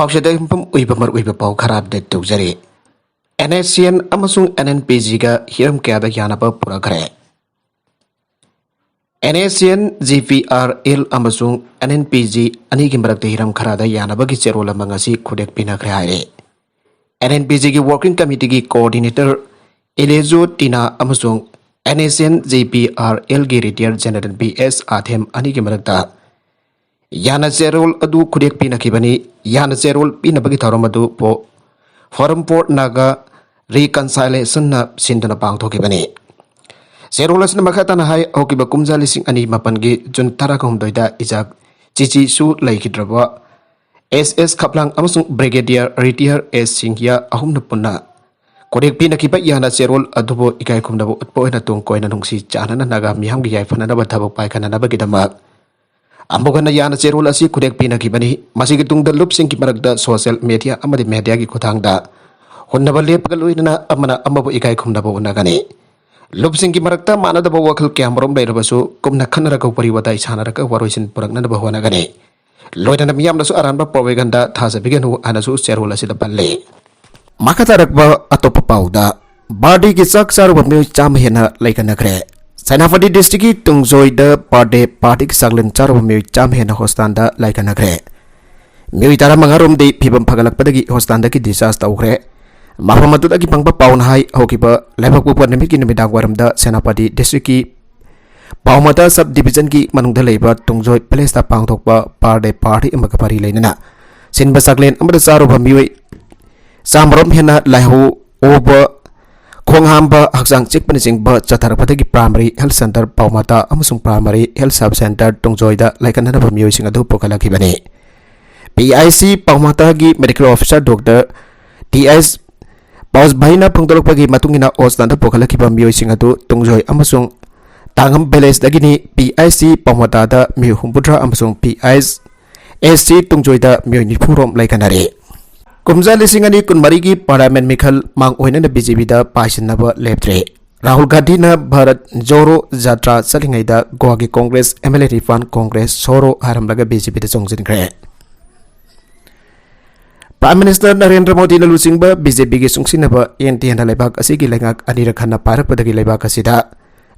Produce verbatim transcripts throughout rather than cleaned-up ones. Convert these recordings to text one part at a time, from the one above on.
ꯄꯥꯎꯁꯤꯗ ꯌꯨꯝꯐꯝ ꯑꯣꯏꯕ ꯃꯔꯨꯑꯣꯏꯕ ꯄꯥꯎ ꯈꯔ ꯑꯞꯗꯦꯠ ꯇꯧꯖꯔꯤ꯫ NSCN ꯑꯃꯁꯨꯡ NNPGꯒ ꯍꯤꯔꯝ ꯀꯌꯥꯗ ꯌꯥꯅꯕ ꯄꯨꯔꯛꯈ꯭ꯔꯦ꯫ NSCN, GPRL ꯑꯃꯁꯨꯡ NNPG ꯑꯅꯤꯒꯤ ꯃꯔꯛꯇ ꯍꯤꯔꯝ ꯈꯔꯗ ꯌꯥꯅꯕꯒꯤ ꯆꯦꯔꯣꯜ ꯑꯃ ꯉꯁꯤ ꯈꯨꯗꯦꯛ ꯄꯤꯅꯈ꯭ꯔꯦ ꯍꯥꯏꯔꯦ꯫ NNPGꯒꯤ working committeeꯒꯤ coordinator ꯏꯂꯦꯖꯣ ꯇꯤꯅꯥ ꯑꯃꯁꯨꯡ NSCN GPRLꯒꯤ retired general B S ꯑꯥꯊꯦꯝ ꯑꯅꯤꯒꯤ ꯃꯔꯛꯇ ꯌꯥꯅ ꯆꯦꯔꯣꯜ ꯑꯗꯨ ꯈꯨꯗꯦꯛ ꯄꯤꯅꯈꯤꯕꯅꯤ꯫ ꯌꯥꯅ ꯆꯦꯔꯣꯜ ꯄꯤꯅꯕꯒꯤ ꯊꯧꯔꯝ ꯑꯗꯨ ꯐꯣ-, Forum for Naga Reconciliationꯅ ꯁꯤꯟꯗꯨꯅ ꯄꯥꯡꯊꯣꯛꯈꯤꯕꯅꯤ꯫ ꯆꯦꯔꯣꯜ ꯑꯁꯤꯅ ꯃꯈꯥ ꯇꯥꯅ ꯍꯥꯏ, ꯍꯧꯈꯤꯕ ꯀꯨꯝꯖꯥ ꯂꯤꯁꯤꯡ ꯑꯅꯤ ꯃꯥꯄꯟꯒꯤ ꯖꯨꯟ ꯇꯔꯥꯍꯨꯝꯗꯣꯏꯗ ꯏꯖꯥꯛ ꯆꯤꯆꯤꯁꯨ ꯂꯩꯈꯤꯗ꯭ꯔꯕ S S ꯈꯞꯂꯥꯡ ꯑꯃꯁꯨꯡ Brigadier retired S ꯁꯤꯡꯍꯤꯌꯥ ꯑꯍꯨꯝꯅ ꯄꯨꯟꯅ ꯈꯨꯗꯦꯛ ꯄꯤꯅꯈꯤꯕ ꯌꯥꯅ ꯆꯦꯔꯣꯜ ꯑꯗꯨꯕꯨ ꯏꯀꯥꯏ ꯈꯨꯝꯅꯕ ꯎꯠꯄ ꯑꯣꯏꯅ ꯇꯨꯡ ꯀꯣꯏꯅ ꯅꯨꯡꯁꯤ ꯆꯥꯟꯅꯅ ꯅꯥꯒꯥ ꯃꯤꯌꯥꯝꯒꯤ ꯌꯥꯏꯐꯅꯅꯕ ꯊꯕꯛ ꯄꯥꯏꯈꯠꯅꯅꯕꯒꯤꯗꯃꯛ ꯑꯃꯨꯛ ꯍꯟꯅ ꯌꯥꯅ ꯆꯦꯔꯣꯜ ꯑꯁꯤ ꯈꯨꯗꯦꯛ ꯄꯤꯅꯈꯤꯕꯅꯤ꯫ ꯃꯁꯤꯒꯤ ꯇꯨꯡꯗ ꯂꯨꯞꯁꯤꯡꯒꯤ ꯃꯔꯛꯇ social media ꯑꯃꯗꯤ mediaꯒꯤ ꯈꯨꯠꯊꯥꯡꯗ ꯍꯨꯟꯅꯕ ꯂꯦꯞꯄꯒ ꯂꯣꯏꯅꯅ ꯑꯃꯅ ꯑꯃꯕꯨ ꯏꯀꯥꯏ ꯈꯨꯝꯅꯕ ꯎꯠꯅꯒꯅꯤ꯫ ꯂꯨꯞꯁꯤꯡꯒꯤ ꯃꯔꯛꯇ ꯃꯥꯟꯅꯗꯕ ꯋꯥꯈꯜ ꯀꯌꯥꯃꯔꯨꯝ ꯂꯩꯔꯕꯁꯨ ꯀꯨꯞꯅ ꯈꯟꯅꯔꯒ ꯋꯥꯔꯤ ꯋꯥꯇꯥꯏ ꯁꯥꯟꯅꯔꯒ ꯋꯥꯔꯣꯏꯁꯤꯟ ꯄꯨꯔꯛꯅꯅꯕ ꯍꯣꯠꯅꯒꯅꯤ꯫ ꯂꯣꯏꯅꯅ ꯃꯤꯌꯥꯝꯅꯁꯨ ꯑꯔꯥꯟꯕ propaganda ꯊꯥꯖꯕꯤꯒꯅꯨ ꯍꯥꯏꯅꯁꯨ ꯆꯦꯔꯣꯜ ꯑꯁꯤꯗ ꯄꯜꯂꯤ꯫ ꯃꯈꯥ ꯇꯥꯔꯛꯄ ꯑꯇꯣꯞꯄ ꯄꯥꯎꯗ, birthdayꯒꯤ ꯆꯥꯛ ꯆꯥꯔꯨꯕ ꯃꯤꯑꯣꯏ ꯆꯥꯝꯃ ꯍꯦꯟꯅ ꯂꯩꯈꯠꯅꯈ꯭ꯔꯦ꯫ ꯁꯦꯅꯥꯄꯇꯤ districtꯀꯤ ꯇꯨꯡꯖꯣꯏꯗ birthday partyꯒꯤ ꯆꯥꯛꯂꯦꯟ ꯆꯥꯔꯨꯕ ꯃꯤꯑꯣꯏ ꯆꯥꯝꯃ ꯍꯦꯟꯅ hospitalꯗ ꯂꯩꯈꯠꯅꯈ꯭ꯔꯦ꯫ ꯃꯤꯑꯣꯏ ꯇꯔꯥꯃꯉꯥ ꯔꯣꯝꯗꯤ ꯐꯤꯕꯝ ꯐꯒꯠꯂꯛꯄꯗꯒꯤ hospitalꯗꯒꯤ discharge ꯇꯧꯈ꯭ꯔꯦ꯫ ꯃꯐꯝ ꯑꯗꯨꯗꯒꯤ ꯐꯪꯕ ꯄꯥꯎꯅ ꯍꯥꯏ, ꯍꯧꯈꯤꯕ ꯂꯩꯕꯥꯛꯄꯣꯛꯄ ꯅꯨꯃꯤꯠꯀꯤ ꯅꯨꯃꯤꯗꯥꯡ ꯋꯥꯏꯔꯝꯗ ꯁꯦꯅꯥꯄꯇꯤ districtꯀꯤ ꯄꯥꯎꯃꯇꯥ subdivisionꯒꯤ ꯃꯅꯨꯡꯗ ꯂꯩꯕ ꯇꯨꯡꯖꯣꯏ villageꯇ ꯄꯥꯡꯊꯣꯛꯄ birthday party ꯑꯃꯒ ꯃꯔꯤ ꯂꯩꯅꯅ ꯁꯤꯟꯕ ꯆꯥꯛꯂꯦꯟ ꯑꯃꯗ ꯆꯥꯔꯨꯕ ꯃꯤꯑꯣꯏ ꯆꯥꯝꯃꯔꯣꯝ ꯍꯦꯟꯅ ꯂꯥꯏꯍꯧ, ꯑꯣꯕ, ꯈꯣꯡ ꯍꯥꯝꯕ, ꯍꯛꯆꯥꯡ ꯆꯤꯛꯄꯅꯆꯤꯡꯕ ꯆꯠꯊꯔꯛꯄꯗꯒꯤ primary health centre ꯄꯥꯎꯃꯇꯥ ꯑꯃꯁꯨꯡ primary health sub centre ꯇꯨꯡꯖꯣꯏꯗ ꯂꯥꯏꯀꯠꯅꯅꯕ ꯃꯤꯑꯣꯏꯁꯤꯡ ꯑꯗꯨ ꯄꯨꯈꯠꯂꯛꯈꯤꯕꯅꯤ꯫ PIC ꯄꯥꯎꯃꯇꯥꯒꯤ medical officer Doctor T S ꯄꯥꯎꯁꯚꯥꯏꯅ ꯐꯣꯡꯗꯣꯔꯛꯄꯒꯤ ꯃꯇꯨꯡ ꯏꯟꯅ hospitalꯗ ꯄꯨꯈꯠꯂꯛꯈꯤꯕ ꯃꯤꯑꯣꯏꯁꯤꯡ ꯑꯗꯨ ꯇꯨꯡꯖꯣꯏ ꯑꯃꯁꯨꯡ ꯇꯥꯡꯉꯝ villageꯗꯒꯤꯅꯤ꯫ PIC ꯄꯥꯎꯃꯇꯥꯗ ꯃꯤꯑꯣꯏ ꯍꯨꯝꯐꯨꯇꯔꯥ ꯑꯃꯁꯨꯡ PIC ꯇꯨꯡꯖꯣꯏꯗ ꯃꯤꯑꯣꯏ ꯅꯤꯐꯨ ꯔꯣꯝ ꯂꯩꯈꯠꯅꯔꯦ꯫ ꯀꯨꯝꯖꯥ ꯂꯤꯁꯤꯡ ꯑꯅꯤ ꯀꯨꯟꯃꯔꯤꯒꯤ parliament ꯃꯤꯈꯜ ꯃꯥꯡ ꯑꯣꯏꯅꯅ BJPꯗ ꯄꯥꯏꯁꯤꯟꯅꯕ ꯂꯦꯞꯇ꯭ꯔꯦ꯫ ꯔꯥꯍꯨꯜ ꯒꯥꯟꯙꯤꯅ ꯚꯥꯔꯠ ꯖꯣꯔꯣ ꯖꯥꯇ꯭ꯔꯥ ꯆꯠꯂꯤꯉꯩꯗ ꯒꯣꯋꯥꯒꯤ Congress MLA ꯔꯤꯐꯥꯟ Congress ꯁꯣꯔꯣ ꯍꯥꯏꯔꯝꯂꯒ BJPꯗ ꯆꯣꯡꯁꯤꯟꯈ꯭ꯔꯦ꯫ Prime Minister ꯅꯔꯦꯟꯗ꯭ꯔ ꯃꯣꯗꯤꯅ ꯂꯨꯆꯤꯡꯕ ꯕꯤ ꯖꯦ ꯄꯤꯒꯤ ꯆꯨꯡꯁꯤꯟꯅꯕ ꯑꯦꯟ ꯗꯤ ꯑꯦꯅ ꯂꯩꯕꯥꯛ ꯑꯁꯤꯒꯤ ꯂꯩꯉꯥꯛ ꯑꯅꯤꯔꯛ ꯍꯟꯅ ꯄꯥꯏꯔꯛꯄꯗꯒꯤ ꯂꯩꯕꯥꯛ ꯑꯁꯤꯗ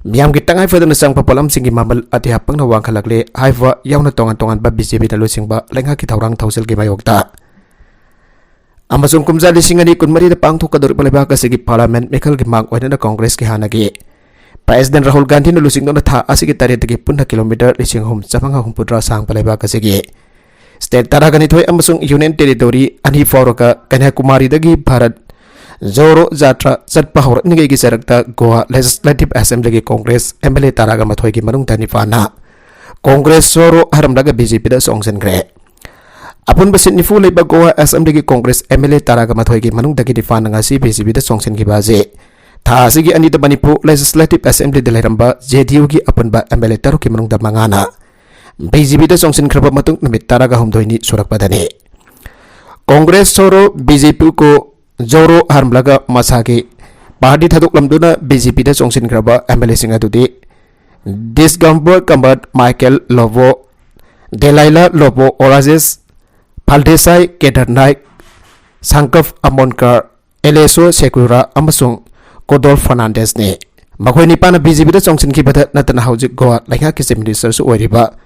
ꯃꯤꯌꯥꯝꯒꯤ ꯇꯉꯥꯏ ꯐꯗꯅ ꯆꯪꯕ ꯄꯣꯠꯂꯝꯁꯤꯡꯒꯤ ꯃꯃꯜ ꯑꯇꯤꯌꯥ ꯄꯪꯅ ꯋꯥꯡꯈꯠꯂꯛꯂꯦ ꯍꯥꯏꯕ ꯌꯥꯎꯅ ꯇꯣꯉꯥꯟ ꯇꯣꯉꯥꯟꯕ ꯕꯤ ꯖꯦ ꯄꯤꯅ ꯂꯨꯆꯤꯡꯕ ꯂꯩꯉꯥꯛꯀꯤ ꯊꯧꯔꯥꯡ ꯊꯧꯁꯤꯜꯒꯤ ꯃꯥꯌꯣꯛꯇ ꯑꯃꯁꯨꯡ ꯀꯨꯝꯖꯥ ꯂꯤꯁꯤꯡ ꯑꯅꯤ ꯀꯨꯟꯃꯔꯤꯗ ꯄꯥꯡꯊꯣꯛꯀꯗꯧꯔꯤꯕ ꯂꯩꯕꯥꯛ ꯑꯁꯤꯒꯤ ꯄꯥꯔꯂꯤꯌꯥꯃꯦꯟꯠ ꯃꯤꯈꯜꯒꯤ ꯃꯥꯡ ꯑꯣꯏꯅꯅ ꯀꯣꯡꯒ꯭ꯔꯦꯁꯀꯤ ꯍꯥꯟꯅꯒꯤ ꯄ꯭ꯔꯦꯁꯤꯗꯦꯟꯠ ꯔꯥꯍꯨꯜ ꯒꯥꯟꯙꯤꯅ ꯂꯨꯆꯤꯡꯗꯨꯅ ꯊꯥ ꯑꯁꯤꯒꯤ ꯇꯔꯦꯠꯇꯒꯤ ꯄꯨꯟꯅ ꯀꯤꯂꯣꯃꯤꯇꯔ ꯂꯤꯁꯤꯡ ꯑꯍꯨꯝ ꯆꯥꯝꯃꯉꯥ ꯍꯨꯝꯐꯨꯇꯔꯥ ꯁꯥꯡꯕ ꯂꯩꯕꯥꯛ ꯑꯁꯤꯒꯤ ꯁ꯭ꯇꯦꯠ ꯇꯔꯥꯒ ꯅꯤꯊꯣꯏ ꯑꯃꯁꯨꯡ ꯌꯨꯅꯤꯌꯟ ꯇꯦꯔꯤꯇꯣꯔꯤ ꯑꯅꯤ ꯐꯥꯎꯔꯒ ꯀꯟꯌꯥꯀꯨꯃꯥꯔꯤꯗꯒꯤ ꯚꯥꯔꯠ ꯖꯣꯔꯣ ꯖꯥꯇ꯭ꯔꯥ ꯆꯠꯄ ꯍꯧꯔꯛꯂꯤꯉꯩꯒꯤ ꯆꯔꯛꯇ ꯒꯣꯋꯥ ꯂꯦꯖꯤꯁꯂꯦꯇꯤꯚ ꯑꯦꯁꯦꯝꯕ꯭ꯂꯤꯒꯤ ꯀꯣꯡꯒ꯭ꯔꯦꯁ ꯑꯦꯝ ꯑꯦꯜ ꯑꯦ ꯇꯔꯥꯒ ꯃꯥꯊꯣꯏꯒꯤ ꯃꯅꯨꯡꯗ ꯅꯤꯄꯥꯟꯅ ꯀꯣꯡꯒ꯭ꯔꯦꯁ ꯖꯣꯔꯣ ꯍꯥꯏꯔꯝꯂꯒ ꯕꯤ ꯖꯦ ꯄꯤꯗ ꯆꯣꯡꯁꯤꯟꯈ꯭ꯔꯦ꯫ ꯑꯄꯨꯟꯕ ꯁꯤꯠ ꯅꯤꯐꯨ ꯂꯩꯕ ꯒꯣꯋꯥ ꯑꯦꯁꯦꯝꯕ꯭ꯂꯤꯒꯤ ꯀꯣꯡꯒ꯭ꯔꯦꯁ ꯑꯦꯝ ꯑꯦꯜ ꯑꯦ ꯇꯔꯥꯒ ꯃꯥꯊꯣꯏꯒꯤ ꯃꯅꯨꯡꯗꯒꯤ ꯅꯤꯄꯥꯟꯅ ꯉꯁꯤ ꯕꯤ ꯖꯦ ꯄꯤꯗ ꯆꯣꯡꯁꯤꯟꯈꯤꯕ ꯑꯁꯤ ꯊꯥ ꯑꯁꯤꯒꯤ ꯑꯅꯤꯗ ꯃꯅꯤꯄꯨꯔ ꯂꯦꯖꯤꯁꯂꯦꯇꯤꯚ ꯑꯦꯁꯦꯝꯕ꯭ꯂꯤꯗ ꯂꯩꯔꯝꯕ ꯖꯦ ꯗꯤ ꯌꯨꯒꯤ ꯑꯄꯨꯟꯕ ꯑꯦꯝ ꯑꯦꯜ ꯑꯦ ꯇꯔꯨꯛꯀꯤ ꯃꯅꯨꯡꯗ ꯃꯉꯥꯅ ꯕꯤ ꯖꯦ ꯄꯤꯗ ꯆꯣꯡꯁꯤꯟꯈ꯭ꯔꯕ ꯃꯇꯨꯡ ꯅꯨꯃꯤꯠ ꯇꯔꯥꯒ ꯍꯨꯝꯗꯣꯏꯅꯤ ꯁꯨꯔꯛꯄꯗꯅꯤ꯫ ꯀꯣꯡꯒ꯭ꯔꯦꯁ ꯖꯣꯔꯣ, ꯕꯤ ꯖꯦ ꯄꯤ ꯀꯣ ꯖꯣꯔꯣ ꯍꯥꯏꯔꯝꯂꯒ ꯃꯁꯥꯒꯤ ꯄꯥꯔꯇꯤ ꯊꯥꯗꯣꯛꯂꯝꯗꯨꯅ ꯕꯤ ꯖꯦ ꯄꯤꯗ ꯆꯣꯡꯁꯤꯟꯈ꯭ꯔꯕ ꯑꯦꯝ ꯑꯦꯜ ꯑꯦꯁꯤꯡ ꯑꯗꯨꯗꯤ ꯗꯤꯁꯒꯝꯕꯔ ꯀꯃꯠ, ꯃꯥꯏꯀꯦꯜ ꯂꯣꯕꯣ, ꯗꯦꯂꯥꯏꯂꯥ ꯂꯣꯕꯣ, ꯑꯣꯔꯥꯖꯦꯁ ꯐꯥꯜꯗꯦꯁꯥꯏ, ꯀꯦꯗꯔ ꯅꯥꯏꯛ, ꯁꯪꯀꯞ ꯑꯃꯣꯟꯀꯔ, ꯑꯦꯂꯦꯁꯣ ꯁꯦꯀꯨꯔꯥ ꯑꯃꯁꯨꯡ ꯀꯣꯗꯣꯜ ꯐꯔꯅꯥꯟꯗꯦꯁꯅꯤ꯫ ꯃꯈꯣꯏ ꯅꯤꯄꯥꯟꯅ ꯕꯤ ꯖꯦ ꯄꯤꯗ ꯆꯣꯡꯁꯤꯟꯈꯤꯕꯗ ꯅꯠꯇꯅ ꯍꯧꯖꯤꯛ ꯒꯣꯋꯥ ꯂꯩꯉꯥꯛꯀꯤ ꯆꯤꯐ ꯃꯤꯅꯤꯁꯇꯔꯁꯨ ꯑꯣꯏꯔꯤꯕ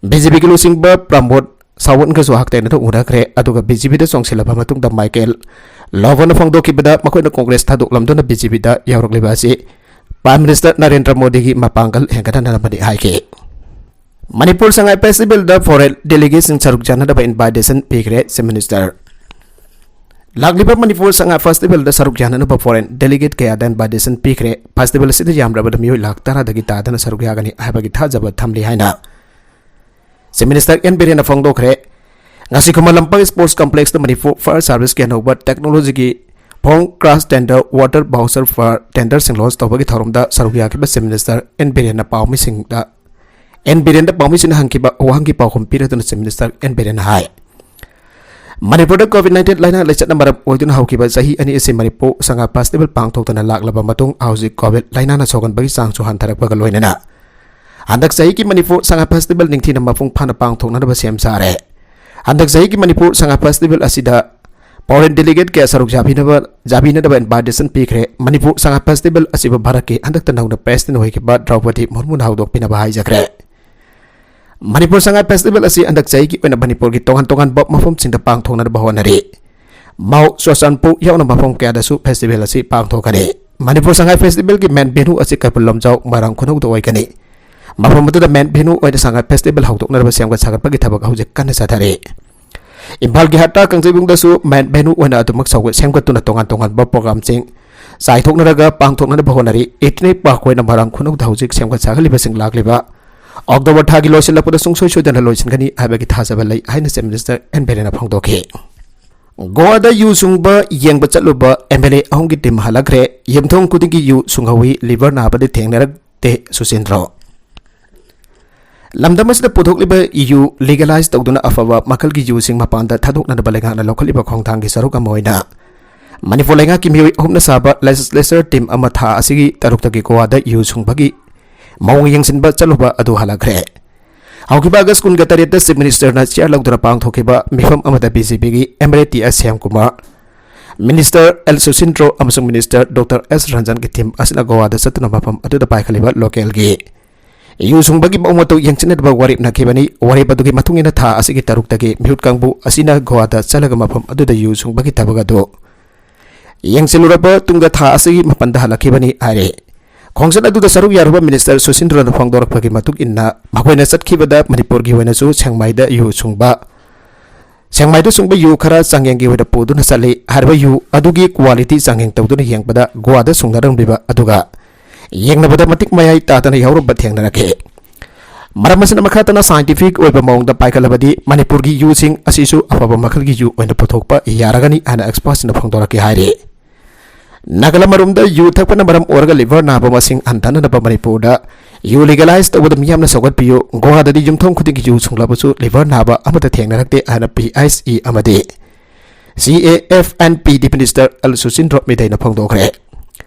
ꯕꯤ ꯖꯦ ꯄꯤꯒꯤ ꯂꯨꯆꯤꯡꯕ ꯄ꯭ꯔꯃꯣꯗ ꯁꯥꯋꯟꯠꯀꯁꯨ ꯍꯛꯊꯦꯡꯅꯗꯨꯅ ꯎꯅꯈ꯭ꯔꯦ꯫ ꯑꯗꯨꯒ ꯕꯤ ꯖꯦ ꯄꯤꯗ ꯆꯣꯡꯁꯤꯜꯂꯕ ꯃꯇꯨꯡꯗ ꯃꯥꯏꯀꯦꯜ ꯂꯣꯕꯣꯅ ꯐꯣꯡꯗꯣꯛꯈꯤꯕꯗ ꯃꯈꯣꯏꯅ ꯀꯣꯡꯒ꯭ꯔꯦꯁ ꯊꯥꯗꯣꯛꯂꯝꯗꯨꯅ ꯕꯤ ꯖꯦ ꯄꯤꯗ ꯌꯥꯎꯔꯛꯂꯤꯕ ꯑꯁꯤ ꯄ꯭ꯔꯥꯏꯝ ꯃꯤꯅꯤꯁꯇꯔ ꯅꯔꯦꯟꯗ꯭ꯔ ꯃꯣꯗꯤꯒꯤ ꯃꯄꯥꯡꯒꯜ ꯍꯦꯟꯒꯠꯍꯟꯅꯕꯅꯤ ꯍꯥꯏꯈꯤ꯫ ꯃꯅꯤꯄꯨꯔ ꯁꯉꯥꯏ ꯐꯦꯁꯇꯤꯚꯦꯜꯗ ꯐꯣꯔꯦꯟ ꯗꯦꯂꯤꯒꯦꯠꯁꯤꯡ ꯁꯔꯨꯛ ꯌꯥꯅꯅꯕ ꯏꯟꯚꯥꯏꯇꯦꯁꯟ ꯄꯤꯈ꯭ꯔꯦ ꯆꯤꯐ ꯃꯤꯅꯤꯁꯇꯔ꯫ ꯂꯥꯛꯂꯤꯕ ꯃꯅꯤꯄꯨꯔ ꯁꯉꯥꯏ ꯐꯦꯁꯇꯤꯚꯦꯜꯗ ꯁꯔꯨꯛ ꯌꯥꯅꯅꯕ ꯐꯣꯔꯦꯟ ꯗꯦꯂꯤꯒꯦꯠ ꯀꯌꯥꯗ ꯏꯟꯚꯥꯏꯇꯦꯁꯟ ꯄꯤꯈ꯭ꯔꯦ꯫ ꯐꯦꯁꯇꯤꯚꯦꯜ ꯑꯁꯤꯗ ꯌꯥꯝꯗ꯭ꯔꯕꯗ ꯃꯤꯑꯣꯏ ꯂꯥꯈ ꯇꯔꯥꯗꯒꯤ ꯇꯥꯗꯅ ꯁꯔꯨꯛ ꯌꯥꯒꯅꯤ ꯍꯥꯏꯕꯒꯤ ꯊꯥꯖꯕ ꯊꯝꯂꯤ ꯍꯥꯏꯅ ꯆꯤꯐ ꯃꯤꯅꯤꯁꯇꯔ ꯑꯦꯟ ꯕꯤꯔꯦꯟꯅ ꯐꯣꯡꯗꯣꯛꯈ꯭ꯔꯦ꯫ ꯉꯁꯤ ꯈꯨꯃꯟ ꯂꯝꯄꯥꯛ ꯁ꯭ꯄꯣꯔꯠꯁ ꯀꯝꯄ꯭ꯂꯦꯛꯁꯇ ꯃꯅꯤꯄꯨꯔ ꯐꯥꯌꯔ ꯁꯥꯔꯚꯤꯁꯀꯤ ꯑꯅꯧꯕ ꯇꯦꯛꯅꯣꯂꯣꯖꯤꯒꯤ ꯐꯣꯡ crash tender water bowser fire ꯇꯦꯟꯗꯔꯁꯤꯡ ꯂꯣꯟꯆ ꯇꯧꯕꯒꯤ ꯊꯧꯔꯝꯗ ꯁꯔꯨꯛ ꯌꯥꯈꯤꯕ ꯆꯤꯐ ꯃꯤꯅꯤꯁꯇꯔ ꯑꯦꯟ ꯕꯤꯔꯦꯟꯅ ꯄꯥꯎꯃꯤꯁꯤꯡꯗ, ꯑꯦꯟ ꯕꯤꯔꯦꯟꯗ ꯄꯥꯎꯃꯤꯁꯤꯡꯅ ꯍꯪꯈꯤꯕ ꯑꯋꯥꯍꯪꯒꯤ ꯄꯥꯎꯈꯨꯝ ꯄꯤꯔꯗꯨꯅ ꯆꯤꯐ ꯃꯤꯅꯤꯁꯇꯔ ꯑꯦꯟ ꯕꯤꯔꯦꯟꯅ ꯍꯥꯏ, ꯃꯅꯤꯄꯨꯔꯗ ꯀꯣꯚꯤꯗ ꯅꯥꯏꯟꯇꯤꯟ ꯂꯥꯏꯅꯥ ꯂꯥꯏꯆꯠꯅ ꯃꯔꯝ ꯑꯣꯏꯗꯨꯅ ꯍꯧꯈꯤꯕ ꯆꯍꯤ ꯑꯅꯤ ꯑꯁꯤ ꯃꯅꯤꯄꯨꯔ ꯁꯉꯥꯏ ꯐꯦꯁꯇꯤꯚꯦꯜ ꯄꯥꯡꯊꯣꯛꯇꯅ ꯂꯥꯛꯂꯕ ꯃꯇꯨꯡ ꯍꯧꯖꯤꯛ ꯀꯣꯚꯤꯗ ꯂꯥꯏꯅꯥꯅ ꯁꯣꯛꯍꯟꯕꯒꯤ ꯆꯥꯡꯁꯨ ꯍꯟꯊꯔꯛꯄꯒ ꯂꯣꯏꯅꯅ ꯍꯟꯗꯛ ꯆꯍꯤꯒꯤ ꯃꯅꯤꯄꯨꯔ ꯁꯉꯥꯏ ꯐꯦꯁꯇꯤꯚꯦꯜ ꯅꯤꯡꯊꯤꯅ ꯃꯄꯨꯡ ꯐꯥꯅ ꯄꯥꯡꯊꯣꯛꯅꯅꯕ ꯁꯦꯝ ꯁꯥꯔꯦ꯫ ꯍꯟꯗꯛ ꯆꯍꯤꯒꯤ ꯃꯅꯤꯄꯨꯔ ꯁꯉꯥꯏ ꯐꯦꯁꯇꯤꯚꯦꯜ ꯑꯁꯤꯗ ꯐꯣꯔꯦꯟ ꯗꯦꯂꯤꯒꯦꯠ ꯀꯌꯥ ꯁꯔꯨꯛ ꯌꯥꯕꯤꯅꯕ ꯌꯥꯕꯤꯅꯗꯕ ꯏꯟꯚꯥꯏꯇꯦꯁꯟ ꯄꯤꯈ꯭ꯔꯦ꯫ ꯃꯅꯤꯄꯨꯔ ꯁꯉꯥꯏ ꯐꯦꯁꯇꯤꯚꯦꯜ ꯑꯁꯤꯕꯨ ꯚꯥꯔꯠꯀꯤ ꯍꯟꯗꯛꯇ ꯅꯧꯅ ꯄ꯭ꯔꯦꯁꯤꯗꯦꯟ ꯑꯣꯏꯈꯤꯕ ꯗ꯭ꯔꯧꯄꯗꯤ ꯃꯨꯔꯃꯨꯅ ꯍꯧꯗꯣꯛꯄꯤꯅꯕ ꯍꯥꯏꯖꯈ꯭ꯔꯦ꯫ ꯃꯅꯤꯄꯨꯔ ꯁꯉꯥꯏ ꯐꯦꯁꯇꯤꯚꯦꯜ ꯑꯁꯤ ꯍꯟꯗꯛ ꯆꯍꯤꯒꯤ ꯑꯣꯏꯅ ꯃꯅꯤꯄꯨꯔꯒꯤ ꯇꯣꯉꯥꯟ ꯇꯣꯉꯥꯟꯕ ꯃꯐꯝꯁꯤꯡꯗ ꯄꯥꯡꯊꯣꯛꯅꯅꯕ ꯍꯣꯠꯅꯔꯤ꯫ ꯃꯥꯎ, ꯆꯨꯔꯆꯥꯟꯄꯨꯔ ꯌꯥꯎꯅ ꯃꯐꯝ ꯀꯌꯥꯗꯁꯨ ꯐꯦꯁꯇꯤꯚꯦꯜ ꯑꯁꯤ ꯄꯥꯡꯊꯣꯛꯀꯅꯤ꯫ ꯃꯅꯤꯄꯨꯔ ꯁꯉꯥꯏ ꯐꯦꯁꯇꯤꯚꯦꯜꯒꯤ ꯃꯦꯟ ꯚꯦꯅꯨ ꯑꯁꯤ ꯀꯩꯕꯨꯜ ꯂꯝꯖꯥꯎ ꯃꯣꯏꯔꯥꯡ ꯈꯨꯅꯧꯗ ꯑꯣꯏꯒꯅꯤ꯫ ꯃꯐꯝ ꯑꯗꯨꯗ ꯃꯦꯟ ꯚꯦꯅꯨ ꯑꯣꯏꯅ ꯁꯉꯥꯏ ꯐꯦꯁꯇꯤꯚꯦꯜ ꯍꯧꯗꯣꯛꯅꯅꯕ ꯁꯦꯝꯒꯠ ꯁꯥꯒꯠꯄꯒꯤ ꯊꯕꯛ ꯍꯧꯖꯤꯛ ꯀꯟꯅ ꯆꯠꯊꯔꯤ꯫ ꯏꯝꯐꯥꯜꯒꯤ ꯍꯠꯇꯥ ꯀꯥꯡꯖꯩꯕꯨꯡꯗꯁꯨ ꯃꯦꯟ ꯚꯦꯅꯨ ꯑꯣꯏꯅ ꯑꯗꯨꯃꯛ ꯁꯧꯒꯠ-, ꯁꯦꯝꯒꯠꯇꯨꯅ ꯇꯣꯉꯥꯟ ꯇꯣꯉꯥꯟꯕ ꯄ꯭ꯔꯣꯒ꯭ꯔꯥꯝꯁꯤꯡ ꯆꯥꯏꯊꯣꯛꯅꯔꯒ ꯄꯥꯡꯊꯣꯛꯅꯅꯕ ꯍꯣꯠꯅꯔꯤ꯫ ꯏꯊꯅꯤꯛ ꯄꯥꯔꯛ ꯑꯣꯏꯅ ꯃꯣꯏꯔꯥꯡ ꯈꯨꯅꯧꯗ ꯍꯧꯖꯤꯛ ꯁꯦꯝꯒꯠ ꯁꯥꯒꯠꯂꯤꯕꯁꯤꯡ ꯂꯥꯛꯂꯤꯕ ꯑꯣꯛꯇꯣꯕꯔ ꯊꯥꯒꯤ ꯂꯣꯏꯁꯤꯜꯂꯛꯄꯗ ꯁꯨꯡꯁꯣꯏ ꯁꯣꯏꯗꯅ ꯂꯣꯏꯁꯤꯟꯒꯅꯤ ꯍꯥꯏꯕꯒꯤ ꯊꯥꯖꯕ ꯂꯩ ꯍꯥꯏꯅ ꯆꯤꯐ ꯃꯤꯅꯤꯁꯇꯔ ꯑꯦꯟ ꯕꯤꯔꯦꯟꯅ ꯐꯣꯡꯗꯣꯛꯈꯤ꯫ ꯒꯣꯋꯥꯗ ꯌꯨ ꯁꯨꯡꯕ ꯌꯦꯡꯕ ꯆꯠꯂꯨꯕ ꯑꯦꯝ ꯑꯦꯜ ꯑꯦ ꯑꯍꯨꯝꯒꯤ ꯇꯤꯝ ꯍꯜꯂꯛꯈ꯭ꯔꯦ꯫ ꯌꯨꯝꯊꯣꯡ ꯈꯨꯗꯤꯡꯒꯤ ꯌꯨ ꯁꯨꯡꯍꯧꯋꯤ, ꯂꯤꯚꯔ ꯅꯥꯕꯗꯤ ꯊꯦꯡꯅꯔꯛꯇꯦ, ꯁꯨꯁꯤꯟꯗ꯭ꯔꯣ꯫ ꯂꯝꯗꯝ ꯑꯁꯤꯗ ꯄꯨꯊꯣꯛꯂꯤꯕ ꯌꯨ ꯂꯤꯒꯦꯂꯥꯏꯖ ꯇꯧꯗꯨꯅ ꯑꯐꯕ ꯃꯈꯜꯒꯤ ꯌꯨꯁꯤꯡ ꯃꯄꯥꯟꯗ ꯊꯥꯗꯣꯛꯅꯅꯕ ꯂꯩꯉꯥꯛꯅ ꯂꯧꯈꯠꯂꯤꯕ ꯈꯣꯡꯊꯥꯡꯒꯤ ꯁꯔꯨꯛ ꯑꯃ ꯑꯣꯏꯅ ꯃꯅꯤꯄꯨꯔ ꯂꯩꯉꯥꯛꯀꯤ ꯃꯤꯑꯣꯏ ꯑꯍꯨꯝꯅ ꯁꯥꯕ ꯂꯦꯖꯤꯁꯂꯦꯆꯔ ꯇꯤꯝ ꯑꯃ ꯊꯥ ꯑꯁꯤꯒꯤ ꯇꯔꯨꯛꯇꯒꯤ ꯒꯣꯋꯥꯗ ꯌꯨ ꯁꯨꯡꯕꯒꯤ ꯃꯑꯣꯡ ꯌꯦꯡꯁꯤꯟꯕ ꯆꯠꯂꯨꯕ ꯑꯗꯨ ꯍꯜꯂꯛꯈ꯭ꯔꯦ꯫ ꯍꯧꯈꯤꯕ ꯑꯥꯒꯁ ꯀꯨꯟꯒ ꯇꯔꯦꯠꯇ ꯆꯤꯐ ꯃꯤꯅꯤꯁꯇꯔꯅ ꯆꯤꯌꯥꯔ ꯂꯧꯗꯨꯅ ꯄꯥꯡꯊꯣꯛꯈꯤꯕ ꯃꯤꯐꯝ ꯑꯃꯗ ꯕꯤ ꯖꯦ ꯄꯤꯒꯤ M L A T S Shyamkumar, minister L Susindro ꯑꯃꯁꯨꯡ ꯃꯤꯅꯤꯁꯇꯔ ꯗꯣꯛꯇꯔ ꯑꯦꯁ ꯔꯟꯖꯟꯒꯤ ꯇꯤꯝ ꯑꯁꯤꯅ ꯒꯣꯋꯥꯗ ꯆꯠꯇꯨꯅ ꯃꯐꯝ ꯑꯗꯨꯗ ꯄꯥꯏꯈꯠꯂꯤꯕ ꯂꯣꯀꯦꯜꯒꯤ ꯌꯨ ꯁꯨꯡꯕꯒꯤ ꯃꯑꯣꯡ ꯃꯇꯧ ꯌꯦꯡꯁꯤꯟꯅꯅꯕ ꯋꯥꯔꯦꯞ ꯅꯈꯤꯕꯅꯤ꯫ ꯋꯥꯔꯦꯞ ꯑꯗꯨꯒꯤ ꯃꯇꯨꯡ ꯏꯟꯅ ꯊꯥ ꯑꯁꯤꯒꯤ ꯇꯔꯨꯛꯇꯒꯤ ꯃꯤꯍꯨꯠ ꯀꯥꯡꯕꯨ ꯑꯁꯤꯅ ꯒꯣꯋꯥꯗ ꯆꯠꯂꯒ ꯃꯐꯝ ꯑꯗꯨꯗ ꯌꯨ ꯁꯨꯡꯕꯒꯤ ꯊꯕꯛ ꯑꯗꯨ ꯌꯦꯡꯁꯤꯜꯂꯨꯔꯕ ꯇꯨꯡꯗ ꯊꯥ ꯑꯁꯤꯒꯤ ꯃꯥꯄꯟꯗ ꯍꯜꯂꯛꯈꯤꯕꯅꯤ ꯍꯥꯏꯔꯤ꯫ ꯈꯣꯡꯆꯠ ꯑꯗꯨꯗ ꯁꯔꯨꯛ ꯌꯥꯔꯨꯕ ꯃꯤꯅꯤꯁꯇꯔ ꯁꯨꯁꯤꯟꯗ꯭ꯔꯣꯅ ꯐꯣꯡꯗꯣꯔꯛꯄꯒꯤ ꯃꯇꯨꯡ ꯏꯟꯅ ꯃꯈꯣꯏꯅ ꯆꯠꯈꯤꯕꯗ ꯃꯅꯤꯄꯨꯔꯒꯤ ꯑꯣꯏꯅꯁꯨ ꯁꯦꯡꯃꯥꯏꯗ ꯌꯨ ꯁꯨꯡꯕ, ꯁꯦꯡꯃꯥꯏꯗ ꯁꯨꯡꯕ ꯌꯨ ꯈꯔ ꯆꯥꯡꯌꯦꯡꯒꯤ ꯑꯣꯏꯅ ꯄꯨꯗꯨꯅ ꯆꯠꯂꯤ꯫ ꯍꯥꯏꯔꯤꯕ ꯌꯨ ꯑꯗꯨꯒꯤ ꯀ꯭ꯋꯥꯂꯤꯇꯤ ꯆꯥꯡꯌꯦꯡ ꯇꯧꯗꯨꯅ ꯌꯦꯡꯕꯗ ꯒꯣꯋꯥꯗ ꯁꯨꯡꯅꯔꯝꯂꯤꯕ ꯑꯗꯨꯒ ꯌꯦꯡꯅꯕꯗ ꯃꯇꯤꯛ ꯃꯌꯥꯏ ꯇꯥꯗꯅ ꯌꯥꯎꯔꯝꯕ ꯊꯦꯡꯅꯔꯛꯈꯤ꯫ ꯃꯔꯝ ꯑꯁꯤꯅ ꯃꯈꯥ ꯇꯥꯅ ꯁꯥꯏꯟꯇꯤꯐꯤꯛ ꯑꯣꯏꯕ ꯃꯑꯣꯡꯗ ꯄꯥꯏꯈꯠꯂꯕꯗꯤ ꯃꯅꯤꯄꯨꯔꯒꯤ ꯌꯨꯁꯤꯡ ꯑꯁꯤꯁꯨ ꯑꯐꯕ ꯃꯈꯜꯒꯤ ꯌꯨ ꯑꯣꯏꯅ ꯄꯨꯊꯣꯛꯄ ꯌꯥꯔꯒꯅꯤ ꯍꯥꯏꯅ ꯑꯦꯛꯁꯄꯔꯠꯁꯤꯡꯅ ꯐꯣꯡꯗꯣꯔꯛꯈꯤ ꯍꯥꯏꯔꯤ꯫ ꯅꯥꯒꯥꯂꯦꯟ ꯃꯔꯨꯝꯗ ꯌꯨ ꯊꯛꯄꯅ ꯃꯔꯝ ꯑꯣꯏꯔꯒ ꯂꯤꯚꯔ ꯅꯥꯕ ꯃꯁꯤꯡ ꯍꯟꯊꯅꯅꯕ ꯃꯅꯤꯄꯨꯔꯗ ꯌꯨ ꯂꯤꯒꯦꯂꯥꯏꯖ ꯇꯧꯕꯗ ꯃꯤꯌꯥꯝꯅ ꯁꯧꯒꯠꯄꯤꯌꯨ꯫ ꯒꯣꯋꯥꯗꯗꯤ ꯌꯨꯝꯊꯣꯡ ꯈꯨꯗꯤꯡꯒꯤ ꯌꯨ ꯁꯨꯡꯂꯕꯁꯨ ꯂꯤꯚꯔ ꯅꯥꯕ ꯑꯃꯠꯇ ꯊꯦꯡꯅꯔꯛꯇꯦ ꯍꯥꯏꯅ ꯄꯤ ꯑꯩꯆ ꯏ ꯑꯃꯗꯤ ꯁꯤ A F N P D minister L ꯁꯨꯁꯤꯟꯗ꯭ꯔꯣ ꯃꯤꯗꯩꯅ ꯐꯣꯡꯗꯣꯛꯈ꯭ꯔꯦ꯫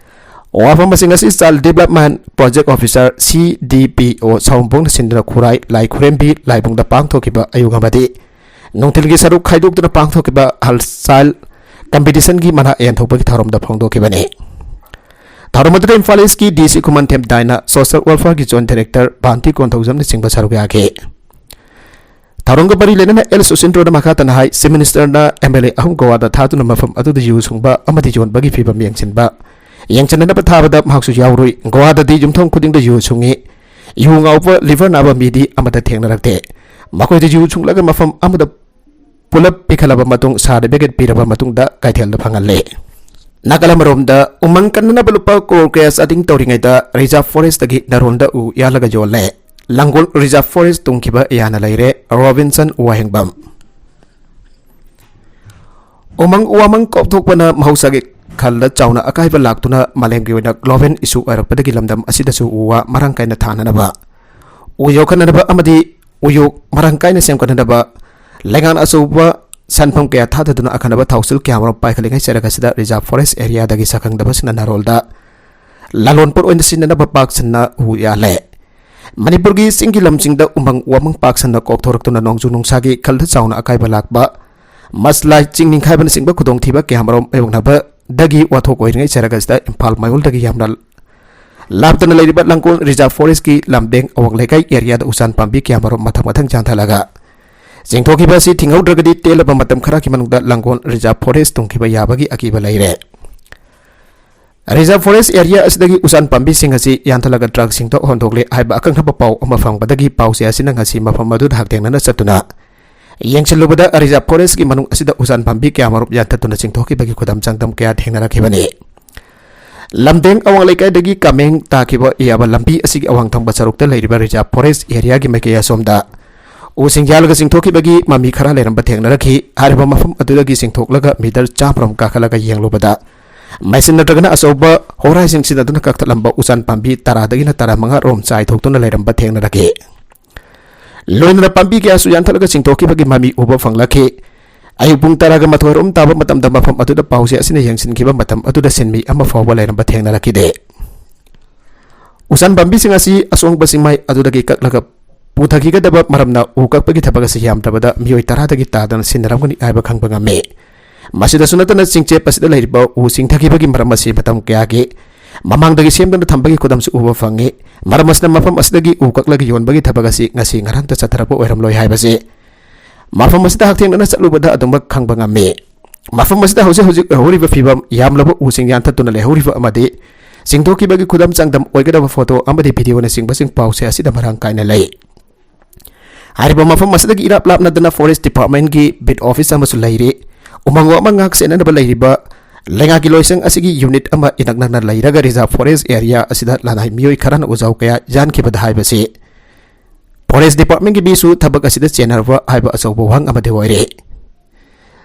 ꯋꯥꯐꯝꯁꯤꯡ ꯑꯁꯤ ꯆꯥꯏꯜ ꯗꯤꯕꯂꯞꯃꯦꯟ ꯄ꯭ꯔꯣꯖꯦꯛ ꯑꯣꯐꯤꯁꯥꯔ, ꯁꯤ ꯗꯤ ꯄꯤ ꯑꯣ, ꯁꯥꯎꯝꯕꯣꯡꯅ ꯁꯤꯟꯗꯨꯅ ꯈꯨꯔꯥꯏ ꯂꯥꯏ ꯈꯨꯔꯦꯝꯕꯤ ꯂꯥꯏꯕꯨꯡꯗ ꯄꯥꯡꯊꯣꯛꯈꯤꯕ ꯑꯌꯨꯛ ꯑꯃꯗꯤ ꯅꯨꯡꯊꯤꯜꯒꯤ ꯁꯔꯨꯛ ꯈꯥꯏꯗꯣꯛꯇꯨꯅ ꯄꯥꯡꯊꯣꯛꯈꯤꯕ ꯍꯜꯆꯥꯏꯜ ꯀꯝꯄꯤꯇꯤꯁꯟꯒꯤ ꯃꯅꯥ ꯌꯦꯟꯊꯣꯛꯄꯒꯤ ꯊꯧꯔꯝꯗ ꯐꯣꯡꯗꯣꯛꯈꯤꯕꯅꯤ꯫ ꯊꯧꯔꯝ ꯑꯗꯨꯗ ꯏꯝꯐꯥꯜ ꯏꯁꯀꯤ ꯗꯤ ꯁꯤ ꯈꯨꯃꯟꯊꯦꯝ ꯗꯥꯏꯅ, ꯁꯣꯁꯦꯜ ꯋꯦꯜꯐꯤꯌꯔꯒꯤ ꯖꯣꯏꯟ ꯗꯥꯏꯔꯦꯛꯇꯔ ꯚꯥꯟꯇꯤ ꯀꯣꯟꯊꯧꯖꯝꯅꯆꯤꯡꯕ ꯁꯔꯨꯛ ꯌꯥꯈꯤ꯫ ꯊꯧꯔꯝꯒ ꯃꯔꯤ ꯂꯩꯅꯅ ꯑꯦꯜ ꯁꯨꯁꯤꯟꯗ꯭ꯔꯣꯅ ꯃꯈꯥ ꯇꯥꯅ ꯍꯥꯏ, ꯆꯤꯐ ꯃꯤꯅꯤꯁꯇꯔꯅ ꯑꯦꯝ ꯑꯦꯜ ꯑꯦ ꯑꯍꯨꯝ ꯒꯣꯋꯥꯗ ꯊꯥꯗꯨꯅ ꯃꯐꯝ ꯑꯗꯨꯗ ꯌꯨ ꯁꯨꯡꯕ ꯑꯃꯗꯤ ꯌꯣꯟꯕꯒꯤ ꯐꯤꯕꯝ ꯌꯦꯡꯁꯤꯟꯕ, ꯌꯦꯡꯁꯤꯟꯅꯅꯕ ꯊꯥꯕꯗ ꯃꯍꯥꯛꯁꯨ ꯌꯥꯎꯔꯨꯏ꯫ ꯒꯣꯋꯥꯗꯗꯤ ꯌꯨꯝꯊꯣꯡ ꯈꯨꯗꯤꯡꯗ ꯌꯨ ꯁꯨꯡꯏ꯫ ꯌꯨ ꯉꯥꯎꯕ, ꯂꯤꯚꯔ ꯅꯥꯕ ꯃꯤꯗꯤ ꯑꯃꯠꯇ ꯊꯦꯡꯅꯔꯛꯇꯦ꯫ ꯃꯈꯣꯏꯗ ꯌꯨ ꯁꯨꯡꯂꯒ ꯃꯐꯝ ꯑꯃꯗ ꯄꯨꯂꯞ ꯄꯤꯈꯠꯂꯕ ꯃꯇꯨꯡ, ꯁꯥꯔꯇꯤꯐꯤꯀꯦꯠ ꯄꯤꯔꯕ ꯃꯇꯨꯡꯗ ꯀꯩꯊꯦꯜꯗ ꯐꯪꯍꯜꯂꯦ꯫ ꯅꯥꯀꯜ ꯑꯃꯔꯣꯝꯗ ꯎꯃꯪ ꯀꯟꯅꯅꯕ ꯂꯨꯄꯥ ꯀ꯭ꯔꯣꯔ ꯀꯌꯥ ꯆꯥꯗꯤꯡ ꯇꯧꯔꯤꯉꯩꯗ ꯔꯤꯖꯥꯔꯚ ꯐꯣꯔꯦꯁꯇꯒꯤ ꯅꯥꯔꯣꯟꯗ ꯎ ꯌꯥꯜꯂꯒ ꯌꯣꯜꯂꯦ꯫ ꯂꯥꯡꯒꯣꯜ ꯔꯤꯖꯥꯔꯚ ꯐꯣꯔꯦꯁ ꯇꯨꯡꯈꯤꯕ ꯌꯥꯅ ꯂꯩꯔꯦ꯫ ꯔꯣꯕꯤꯟꯁꯟ ꯋꯥꯍꯦꯡꯕꯝ꯫ ꯎꯃꯪ ꯋꯥꯃꯪ ꯀꯣꯛꯊꯣꯛꯄꯅ ꯃꯍꯧꯁꯥꯒꯤ ꯈꯜꯗ ꯆꯥꯎꯅ ꯑꯀꯥꯏꯕ ꯂꯥꯛꯇꯨꯅ ꯃꯥꯂꯦꯝꯒꯤ ꯑꯣꯏꯅ ꯒ꯭ꯂꯣꯕꯦꯜ ꯏꯁꯨ ꯑꯣꯏꯔꯛꯄꯗꯒꯤ ꯂꯝꯗꯝ ꯑꯁꯤꯗꯁꯨ ꯎ ꯋꯥ ꯃꯔꯥꯡ ꯀꯥꯏꯅ ꯊꯥꯅꯅꯕ, ꯎ ꯌꯣꯛꯈꯠꯅꯅꯕ ꯑꯃꯗꯤ ꯎꯌꯣꯛ ꯃꯔꯥꯡ ꯀꯥꯏꯅ ꯁꯦꯝꯒꯠꯅꯅꯕ ꯂꯩꯉꯥꯛꯅ ꯑꯆꯧꯕ ꯁꯦꯟꯐꯝ ꯀꯌꯥ ꯊꯥꯗꯗꯨꯅ ꯑꯈꯟꯅꯕ ꯊꯧꯁꯤꯜ ꯀꯌꯥꯃꯔꯨꯝ ꯄꯥꯏꯈꯠꯂꯤꯉꯩ ꯆꯔꯛ ꯑꯁꯤꯗ ꯔꯤꯖꯥꯔꯚ ꯐꯣꯔꯦꯁ ꯑꯦꯔꯤꯌꯥꯗꯒꯤ ꯁꯛꯈꯪꯗꯕꯁꯤꯡꯅ ꯅꯥꯔꯣꯜꯗ ꯂꯂꯣꯟ ꯄꯣꯠ ꯑꯣꯏꯅ ꯁꯤꯖꯤꯟꯅꯅꯕ ꯄꯥꯛ ꯁꯟꯅ ꯎ ꯌꯥꯜꯂꯦ꯫ ꯃꯅꯤꯄꯨꯔꯒꯤ ꯆꯤꯡꯒꯤ ꯂꯝꯁꯤꯡꯗ ꯎꯃꯪ ꯋꯥꯃꯪ ꯄꯥꯛ ꯁꯟꯅ ꯀꯣꯛꯊꯣꯔꯛꯇꯨꯅ ꯅꯣꯡꯖꯨ ꯅꯨꯡꯁꯥꯒꯤ ꯈꯜꯗ ꯆꯥꯎꯅ ꯑꯀꯥꯏꯕ ꯂꯥꯛꯄ, ꯃꯁꯂꯥꯏ ꯆꯤꯡ ꯅꯤꯡꯈꯥꯏꯕꯅꯆꯤꯡꯕ ꯈꯨꯗꯣꯡꯊꯤꯕ ꯀꯌꯥꯃꯔꯨꯝ ꯃꯥꯌꯣꯛꯅꯕꯗꯒꯤ ꯋꯥꯊꯣꯛ ꯑꯣꯏꯔꯤꯉꯩ ꯆꯔꯛ ꯑꯁꯤꯗ ꯏꯝꯐꯥꯜ ꯃꯌꯣꯜꯗꯒꯤ ꯌꯥꯝꯅ ꯂꯥꯞꯇꯅ ꯂꯩꯔꯤꯕ ꯂꯥꯡꯒꯣꯜ ꯔꯤꯖꯥꯔꯚ ꯐꯣꯔꯦꯁꯀꯤ ꯂꯝꯗꯦꯡ ꯑꯋꯥꯡ ꯂꯩꯀꯥꯏ ꯑꯦꯔꯤꯌꯥꯗ ꯎꯆꯥꯟ ꯄꯥꯝꯕꯤ ꯀꯌꯥꯃꯔꯨꯝ ꯃꯊꯪ ꯃꯊꯪ ꯌꯥꯟꯊꯠꯂꯒ ꯆꯤꯡꯊꯣꯛꯈꯤꯕ ꯑꯁꯤ ꯊꯤꯡꯍꯧꯗ꯭ꯔꯒꯗꯤ ꯇꯦꯜꯂꯕ ꯃꯇꯝ ꯈꯔꯒꯤ ꯃꯅꯨꯡꯗ ꯂꯥꯡꯒꯣꯜ ꯔꯤꯖꯥꯔꯚ ꯐꯣꯔꯦꯁ ꯇꯨꯡꯈꯤꯕ ꯌꯥꯕꯒꯤ ꯑꯀꯤꯕ ꯂꯩꯔꯦ꯫ ꯔꯤꯖꯥꯔꯚ ꯐꯣꯔꯦꯁ ꯑꯦꯔꯤꯌꯥ ꯑꯁꯤꯗꯒꯤ ꯎꯆꯥꯟ ꯄꯥꯝꯕꯤꯁꯤꯡ ꯑꯁꯤ ꯌꯥꯟꯊꯠꯂꯒ ꯇ꯭ꯔꯛꯁꯤꯡꯗ ꯍꯣꯟꯗꯣꯛꯂꯦ ꯍꯥꯏꯕ ꯑꯀꯛꯅꯕ ꯄꯥꯎ ꯑꯃ ꯐꯪꯕꯗꯒꯤ ꯄꯥꯎꯆꯦ ꯑꯁꯤꯅ ꯉꯁꯤ ꯃꯐꯝ ꯑꯗꯨꯗ ꯍꯛꯊꯦꯡꯅꯅ ꯆꯠꯇꯨꯅ ꯌꯦꯡꯁꯤꯜꯂꯨꯕꯗ ꯔꯤꯖꯥꯔꯚ ꯐꯣꯔꯦꯁꯀꯤ ꯃꯅꯨꯡ ꯑꯁꯤꯗ ꯎꯆꯥꯟ ꯄꯥꯝꯕꯤ ꯀꯌꯥꯃꯔꯨꯝ ꯌꯥꯟꯊꯠꯇꯨꯅ ꯆꯤꯡꯊꯣꯛꯈꯤꯕꯒꯤ ꯈꯨꯗꯝ ꯆꯥꯡꯗꯝ ꯀꯌꯥ ꯊꯦꯡꯅꯔꯛꯈꯤꯕꯅꯤ꯫ ꯂꯝꯗꯦꯡ ꯑꯋꯥꯡ ꯂꯩꯀꯥꯏꯗꯒꯤ ꯀꯥꯃꯦꯡ ꯇꯥꯈꯤꯕ ꯌꯥꯕ ꯂꯝꯕꯤ ꯑꯁꯤꯒꯤ ꯑꯋꯥꯡ ꯊꯪꯕ ꯁꯔꯨꯛꯇ ꯂꯩꯔꯤꯕ ꯔꯤꯖꯥꯔꯚ ꯐꯣꯔꯦꯁ ꯑꯦꯔꯤꯌꯥꯒꯤ ꯃꯥꯏꯀꯩ ꯑꯁꯣꯝꯗ ꯎꯁꯤꯡ ꯌꯥꯜꯂꯒ ꯆꯤꯡꯊꯣꯛꯈꯤꯕꯒꯤ ꯃꯃꯤ ꯈꯔ ꯂꯩꯔꯝꯕ ꯊꯦꯡꯅꯔꯛꯈꯤ꯫ ꯍꯥꯏꯔꯤꯕ ꯃꯐꯝ ꯑꯗꯨꯗꯒꯤ ꯆꯤꯡꯊꯣꯛꯂꯒ ꯃꯤꯇꯔ ꯆꯥꯝꯃꯔꯣꯝ ꯀꯥꯈꯠꯂꯒ ꯌꯦꯡꯂꯨꯕꯗ ꯃꯦꯆꯤꯟ ꯅꯠꯇ꯭ꯔꯒꯅ ꯑꯆꯧꯕ ꯍꯣꯔꯥꯏꯁꯤꯡ ꯁꯤꯖꯤꯟꯅꯗꯨꯅ ꯀꯛꯊꯠꯂꯝꯕ ꯎꯆꯥꯟ ꯄꯥꯝꯕꯤ ꯇꯔꯥꯗꯒꯤꯅ ꯇꯔꯥꯃꯉꯥ ꯔꯣꯝ ꯆꯥꯏꯊꯣꯛꯇꯨꯅ ꯂꯩꯔꯝꯕ ꯊꯦꯡꯅꯔꯛꯈꯤ꯫ ꯂꯣꯏꯅꯅ ꯄꯥꯝꯕꯤ ꯀꯌꯥꯁꯨ ꯌꯥꯟꯊꯠꯂꯒ ꯆꯤꯡꯊꯣꯛꯈꯤꯕꯒꯤ ꯃꯃꯤ ꯎꯕ ꯐꯪꯂꯛꯈꯤ꯫ ꯑꯌꯨꯛ ꯄꯨꯡ ꯇꯔꯥꯒ ꯃꯥꯊꯣꯏ ꯔꯣꯝ ꯇꯥꯕ ꯃꯇꯝꯗ ꯃꯐꯝ ꯑꯗꯨꯗ ꯄꯥꯎꯆꯦ ꯑꯁꯤꯅ ꯌꯦꯡꯁꯤꯟꯈꯤꯕ ꯃꯇꯝ ꯑꯗꯨꯗ ꯁꯤꯟꯃꯤ ꯑꯃ ꯐꯥꯎꯕ ꯂꯩꯔꯝꯕ ꯊꯦꯡꯅꯔꯛꯈꯤꯗꯦ꯫ ꯎꯆꯥꯟ ꯄꯥꯝꯕꯤꯁꯤꯡ ꯑꯁꯤ ꯑꯁꯣꯡꯕ ꯆꯤꯡꯃꯥꯏ ꯑꯗꯨꯗꯒꯤ ꯀꯛꯂꯒ ꯄꯨꯊꯈꯤꯒꯗꯕ ꯃꯔꯝꯅ ꯎ ꯀꯛꯄꯒꯤ ꯊꯕꯛ ꯑꯁꯤ ꯌꯥꯝꯗ꯭ꯔꯕꯗ ꯃꯤꯑꯣꯏ ꯇꯔꯥꯗꯒꯤ ꯇꯥꯗꯅ ꯁꯤꯟꯅꯔꯝꯒꯅꯤ ꯍꯥꯏꯕ ꯈꯪꯕ ꯉꯝꯃꯤ꯫ ꯃꯁꯤꯗꯁꯨ ꯅꯠꯇꯅ ꯆꯤꯡꯆꯦꯞ ꯑꯁꯤꯗ ꯂꯩꯔꯤꯕ ꯎ ꯆꯤꯡꯊꯈꯤꯕꯒꯤ ꯃꯔꯝ ꯑꯁꯤ ꯃꯇꯝ ꯀꯌꯥꯒꯤ ꯃꯃꯥꯡꯗꯒꯤ ꯁꯦꯝꯗꯨꯅ ꯊꯝꯕꯒꯤ ꯈꯨꯗꯝꯁꯨ ꯎꯕ ꯐꯪꯉꯤ꯫ ꯃꯔꯝ ꯑꯁꯤꯅ ꯃꯐꯝ ꯑꯁꯤꯗꯒꯤ ꯎ ꯀꯛꯂꯒ ꯌꯣꯟꯕꯒꯤ ꯊꯕꯛ ꯑꯁꯤ ꯉꯁꯤ ꯉꯔꯥꯡꯇ ꯆꯠꯊꯔꯛꯄ ꯑꯣꯏꯔꯝꯂꯣꯏ ꯍꯥꯏꯕꯁꯤ ꯃꯐꯝ ꯑꯁꯤꯗ ꯍꯛꯊꯦꯡꯅꯅ ꯆꯠꯂꯨꯕꯗ ꯑꯗꯨꯃꯛ ꯈꯪꯕ ꯉꯝꯃꯤ꯫ ꯃꯐꯝ ꯑꯁꯤꯗ ꯍꯧꯖꯤꯛ ꯍꯧꯖꯤꯛ ꯂꯩꯍꯧꯔꯤꯕ ꯐꯤꯕꯝ, ꯌꯥꯝꯂꯕ ꯎꯁꯤꯡ ꯌꯥꯟꯊꯠꯇꯨꯅ ꯂꯩꯍꯧꯔꯤꯕ ꯑꯃꯗꯤ ꯆꯤꯡꯊꯣꯛꯈꯤꯕꯒꯤ ꯈꯨꯗꯝ ꯆꯥꯡꯗꯝ ꯑꯣꯏꯒꯗꯕ ꯐꯣꯇꯣ ꯑꯃꯗꯤ ꯚꯤꯗꯤꯑꯣꯅꯆꯤꯡꯕꯁꯤꯡ ꯄꯥꯎꯆꯦ ꯑꯁꯤꯗ ꯃꯔꯥꯡ ꯀꯥꯏꯅ ꯂꯩ꯫ ꯍꯥꯏꯔꯤꯕ ꯃꯐꯝ ꯑꯁꯤꯗꯒꯤ ꯏꯔꯥꯞ ꯂꯥꯞꯅꯗꯅ ꯐꯣꯔꯦꯁ ꯗꯤꯄꯥꯔꯠꯃꯦꯟꯒꯤ ꯕꯤꯠ ꯑꯣꯐꯤꯁ ꯑꯃꯁꯨ ꯂꯩꯔꯤ꯫ ꯎꯃꯪ ꯋꯥꯃꯪ ꯉꯥꯛ ꯁꯦꯟꯅꯅꯕ ꯂꯩꯔꯤꯕ ꯂꯩꯉꯥꯛꯀꯤ ꯂꯣꯏꯁꯪ ꯑꯁꯤꯒꯤ ꯌꯨꯅꯤꯠ ꯑꯃ ꯏꯅꯛ ꯅꯛꯅ ꯂꯩꯔꯒ ꯔꯤꯖꯥꯔꯚ ꯐꯣꯔꯦꯁ ꯑꯦꯔꯤꯌꯥ ꯑꯁꯤꯗ ꯂꯅꯥꯏ ꯃꯤꯑꯣꯏ ꯈꯔꯅ ꯎꯖꯥꯎ ꯀꯌꯥ ꯌꯥꯟꯈꯤꯕꯗ ꯍꯥꯏꯕꯁꯤ ꯐꯣꯔꯦꯁ ꯗꯤꯄꯥꯔꯠꯃꯦꯟꯒꯤ ꯃꯤꯁꯨ ꯊꯕꯛ ꯑꯁꯤꯗ ꯆꯦꯟꯅꯔꯕ ꯍꯥꯏꯕ ꯑꯆꯧꯕ ꯋꯥꯍꯪ ꯑꯃꯗꯤ ꯑꯣꯏꯔꯦ꯫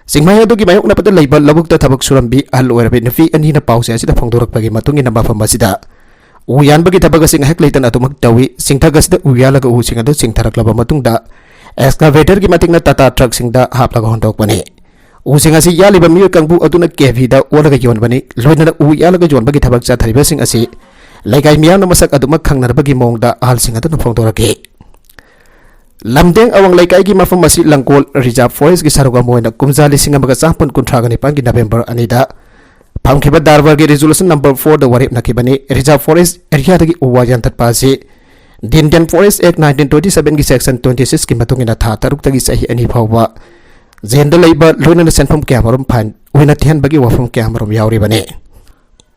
ꯆꯤꯡꯃꯥꯏ ꯑꯗꯨꯒꯤ ꯃꯥꯌꯣꯛꯅꯕꯗ ꯂꯩꯕ ꯂꯧꯕꯨꯛꯇ ꯊꯕꯛ ꯁꯨꯔꯝꯕꯤ ꯑꯍꯜ ꯑꯣꯏꯔꯕꯤ ꯅꯨꯄꯤ ꯑꯅꯤꯅ ꯄꯥꯎꯆꯦ ꯑꯁꯤꯗ ꯐꯣꯡꯗꯣꯔꯛꯄꯒꯤ ꯃꯇꯨꯡ ꯏꯟꯅ ꯃꯐꯝ ꯑꯁꯤꯗ ꯎ ꯌꯥꯟꯕꯒꯤ ꯊꯕꯛ ꯑꯁꯤ ꯉꯥꯏꯍꯥꯛ ꯂꯩꯇꯅ ꯑꯗꯨꯃꯛ ꯇꯧꯏ꯫ ꯆꯤꯡꯊꯛ ꯑꯁꯤꯗ ꯎ ꯌꯥꯜꯂꯒ ꯎꯁꯤꯡ ꯑꯗꯨ ꯆꯤꯡꯊꯔꯛꯂꯕ ꯃꯇꯨꯡꯗ ꯑꯦꯛꯁꯀꯥꯚꯦꯇꯔꯒꯤ ꯃꯇꯦꯡꯅ ꯇꯥꯇꯥ ꯇ꯭ꯔꯛꯁꯤꯡꯗ ꯍꯥꯞꯂꯒ ꯍꯣꯟꯗꯣꯛꯄꯅꯤ꯫ ꯎꯁꯤꯡ ꯑꯁꯤ ꯌꯥꯜꯂꯤꯕ ꯃꯤꯑꯣꯏ ꯀꯥꯡꯕꯨ ꯑꯗꯨꯅ ꯀꯦ ꯚꯤꯗ ꯑꯣꯜꯂꯒ ꯌꯣꯟꯕꯅꯤ꯫ ꯂꯣꯏꯅꯅ ꯎ ꯌꯥꯜꯂꯒ ꯌꯣꯟꯕꯒꯤ ꯊꯕꯛ ꯆꯠꯊꯔꯤꯕꯁꯤꯡ ꯑꯁꯤ ꯂꯩꯀꯥꯏ ꯃꯤꯌꯥꯝꯅ ꯃꯁꯛ ꯑꯗꯨꯃꯛ ꯈꯪꯅꯅꯕꯒꯤ ꯃꯑꯣꯡꯗ ꯑꯍꯜꯁꯤꯡ ꯑꯗꯨꯅ ꯐꯣꯡꯗꯣꯔꯛꯈꯤ꯫ ꯂꯝꯗꯦꯡ ꯑꯋꯥꯡ ꯂꯩꯀꯥꯏꯒꯤ ꯃꯐꯝ ꯑꯁꯤ ꯂꯪꯀꯣꯜ ꯔꯤꯖꯥꯔꯚ ꯐꯣꯔꯦꯁ꯭ꯠꯀꯤ ꯁꯔꯨꯛ ꯑꯃ ꯑꯣꯏꯅ ꯀꯨꯝꯖꯥ ꯂꯤꯁꯤꯡ ꯑꯃꯒ ꯆꯥꯃꯥꯄꯟ ꯀꯨꯟꯊ꯭ꯔꯥꯒ ꯅꯤꯄꯥꯟꯒꯤ ꯅꯕꯦꯝꯕꯔ ꯑꯅꯤꯗ ꯐꯝꯈꯤꯕ ꯗꯥꯔꯕꯔꯒꯤ ꯔꯤꯖꯣꯂꯨꯁꯟ ꯅꯝꯕꯔ ꯐꯣꯔꯗ ꯋꯥꯔꯦꯞꯅꯈꯤꯕꯅꯤ꯫ ꯔꯤꯖꯥꯔꯚ ꯐꯣꯔꯦꯁ꯭ꯠ ꯑꯦꯔꯤꯌꯥꯗꯒꯤ ꯎ ꯋꯥ ꯌꯥꯟꯊꯠꯄ ꯑꯁꯤ ꯗꯤ ꯏꯟꯗꯤꯌꯟ ꯐꯣꯔꯦꯁ꯭ꯠ ꯑꯦꯛ ꯅꯥꯏꯟꯇꯤꯟ ꯇ꯭ꯋꯦꯟꯇꯤ ꯁꯚꯦꯟꯒꯤ ꯁꯦꯛꯁꯟ ꯇ꯭ꯋꯦꯟꯇꯤ ꯁꯤꯛꯁꯀꯤ ꯃꯇꯨꯡ ꯏꯟꯅ ꯊꯥ ꯇꯔꯨꯛꯇꯒꯤ ꯆꯍꯤ ꯑꯅꯤ ꯐꯥꯎꯕ ꯖꯦꯜꯗ ꯂꯩꯕ, ꯂꯣꯏꯅꯅ ꯁꯦꯟꯐꯝ ꯀꯌꯥꯃꯔꯨꯝ ꯐꯥꯏꯟ ꯑꯣꯏꯅ ꯊꯤꯍꯟꯕꯒꯤ ꯋꯥꯐꯝ ꯀꯌꯥꯃꯔꯨꯝ ꯌꯥꯎꯔꯤꯕꯅꯤ꯫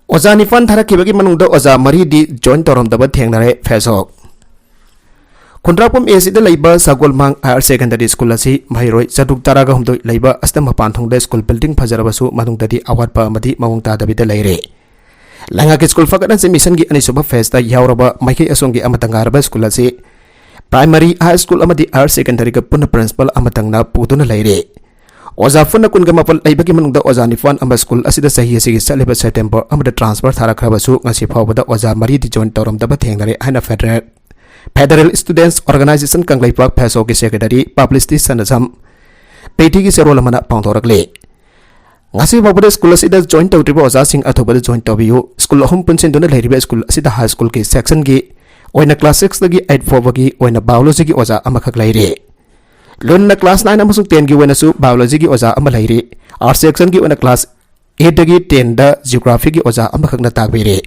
ꯑꯣꯖꯥ ꯅꯤꯄꯥꯟ ꯊꯥꯔꯛꯈꯤꯕꯒꯤ ꯃꯅꯨꯡꯗ ꯑꯣꯖꯥ ꯃꯔꯤꯗꯤ ꯖꯣꯏꯟ ꯇꯧꯔꯝꯗꯕ ꯊꯦꯡꯅꯔꯦ꯫ ꯐꯦꯁꯕꯨꯛ꯫ ꯈꯨꯟꯗ꯭ꯔꯥꯛꯄꯝ ꯑꯦ ꯁꯤꯗ ꯂꯩꯕ ꯁꯒꯣꯜꯃꯥꯡ ꯍꯥꯌꯔ ꯁꯦꯀꯦꯟꯗꯔꯤ ꯁ꯭ꯀꯨꯜ ꯑꯁꯤ ꯃꯍꯩꯔꯣꯏ ꯆꯥꯇ꯭ꯔꯨꯛ ꯇꯔꯥꯒ ꯍꯨꯝꯗꯣꯏ ꯂꯩꯕ ꯑꯁꯤꯗ ꯃꯄꯥꯟ ꯊꯣꯡꯗ ꯁ꯭ꯀꯨꯜ ꯕꯤꯜꯗꯤꯡ ꯐꯖꯔꯕꯁꯨ ꯃꯅꯨꯡꯗꯗꯤ ꯑꯋꯥꯠꯄ ꯑꯃꯗꯤ ꯃꯑꯣꯡ ꯇꯥꯗꯕꯤꯗ ꯂꯩꯔꯦ꯫ ꯂꯩꯉꯥꯛꯀꯤ ꯁ꯭ꯀꯨꯜ ꯐꯒꯠꯍꯟꯁꯤ ꯃꯤꯁꯟꯒꯤ ꯑꯅꯤꯁꯨꯕ ꯐꯦꯖꯇ ꯌꯥꯎꯔꯕ ꯃꯥꯏꯀꯩ ꯑꯁꯣꯝꯒꯤ ꯑꯃꯠꯇ ꯉꯥꯏꯔꯕ ꯁ꯭ꯀꯨꯜ ꯑꯁꯤ ꯄ꯭ꯔꯥꯏꯃꯔꯤ, ꯍꯥꯏ ꯁ꯭ꯀꯨꯜ ꯑꯃꯗꯤ ꯍꯥꯌꯔ ꯁꯦꯀꯦꯟꯗꯔꯤꯒ ꯄꯨꯟꯅ ꯄ꯭ꯔꯤꯟꯁꯤꯄꯥꯜ ꯑꯃꯇꯪꯅ ꯄꯨꯗꯨꯅ ꯂꯩꯔꯦ꯫ ꯑꯣꯖꯥ ꯄꯨꯟꯅ ꯀꯨꯟꯒ ꯃꯥꯄꯟ ꯂꯩꯕꯒꯤ ꯃꯅꯨꯡꯗ ꯑꯣꯖꯥ ꯅꯤꯄꯥꯟ ꯑꯃ ꯁ꯭ꯀꯨꯜ ꯑꯁꯤꯗ ꯆꯍꯤ ꯑꯁꯤꯒꯤ ꯆꯠꯂꯤꯕ ꯁꯦꯞꯇꯦꯝꯕꯔ ꯑꯃꯗ ꯇ꯭ꯔꯥꯟꯁꯐꯔ ꯊꯥꯔꯛꯈ꯭ꯔꯕꯁꯨ ꯉꯁꯤ ꯐꯥꯎꯕꯗ ꯑꯣꯖꯥ ꯃꯔꯤꯗꯤ ꯖꯣꯏꯟ ꯇꯧꯔꯝꯗꯕ ꯊꯦꯡꯅꯔꯦ ꯍꯥꯏꯅ federal, federal students organisation Kangleipak ꯐꯦꯁꯣꯒꯤ ꯁꯦꯀ꯭ꯔꯦꯇꯔꯤ ꯄꯕ꯭ꯂꯤꯁꯤꯇꯤ ꯁꯅꯥꯖꯝ ꯄꯦꯇꯤꯒꯤ ꯆꯦꯔꯣꯜ ꯑꯃꯅ ꯐꯣꯡꯗꯣꯔꯛꯂꯤ꯫ ꯉꯁꯤ ꯐꯥꯎꯕꯗ ꯁ꯭ꯀꯨꯜ ꯑꯁꯤꯗ ꯖꯣꯏꯟ ꯇꯧꯗ꯭ꯔꯤꯕ ꯑꯣꯖꯥꯁꯤꯡ ꯑꯊꯨꯕꯗ ꯖꯣꯏꯟ ꯇꯧꯕꯤꯌꯨ꯫ ꯁ꯭ꯀꯨꯜ ꯑꯍꯨꯝ ꯄꯨꯟꯁꯤꯟꯗꯨꯅ ꯂꯩꯔꯤꯕ ꯁ꯭ꯀꯨꯜ ꯑꯁꯤꯗ ꯍꯥꯏ ꯁ꯭ꯀꯨꯜꯒꯤ ꯁꯦꯛꯁꯟꯒꯤ ꯑꯣꯏꯅ class six ꯇꯒꯤ eight ꯐꯥꯎꯕꯒꯤ ꯑꯣꯏꯅ biology ꯒꯤ ꯑꯣꯖꯥ ꯑꯃꯈꯛ ꯂꯩꯔꯤ꯫ ꯂꯨꯟꯅ class nine ꯑꯃꯁꯨꯡ ten ꯒꯤ ꯑꯣꯏꯅꯁꯨ biology ꯒꯤ ꯑꯣꯖꯥ ꯑꯃ ꯂꯩꯔꯤ꯫ Arts section ꯒꯤ ꯑꯣꯏꯅ class eight ꯗꯒꯤ ten ꯗ geography ꯒꯤ ꯑꯣꯖꯥ ꯑꯃꯈꯛꯅ ꯇꯥꯛꯄꯤꯔꯤ꯫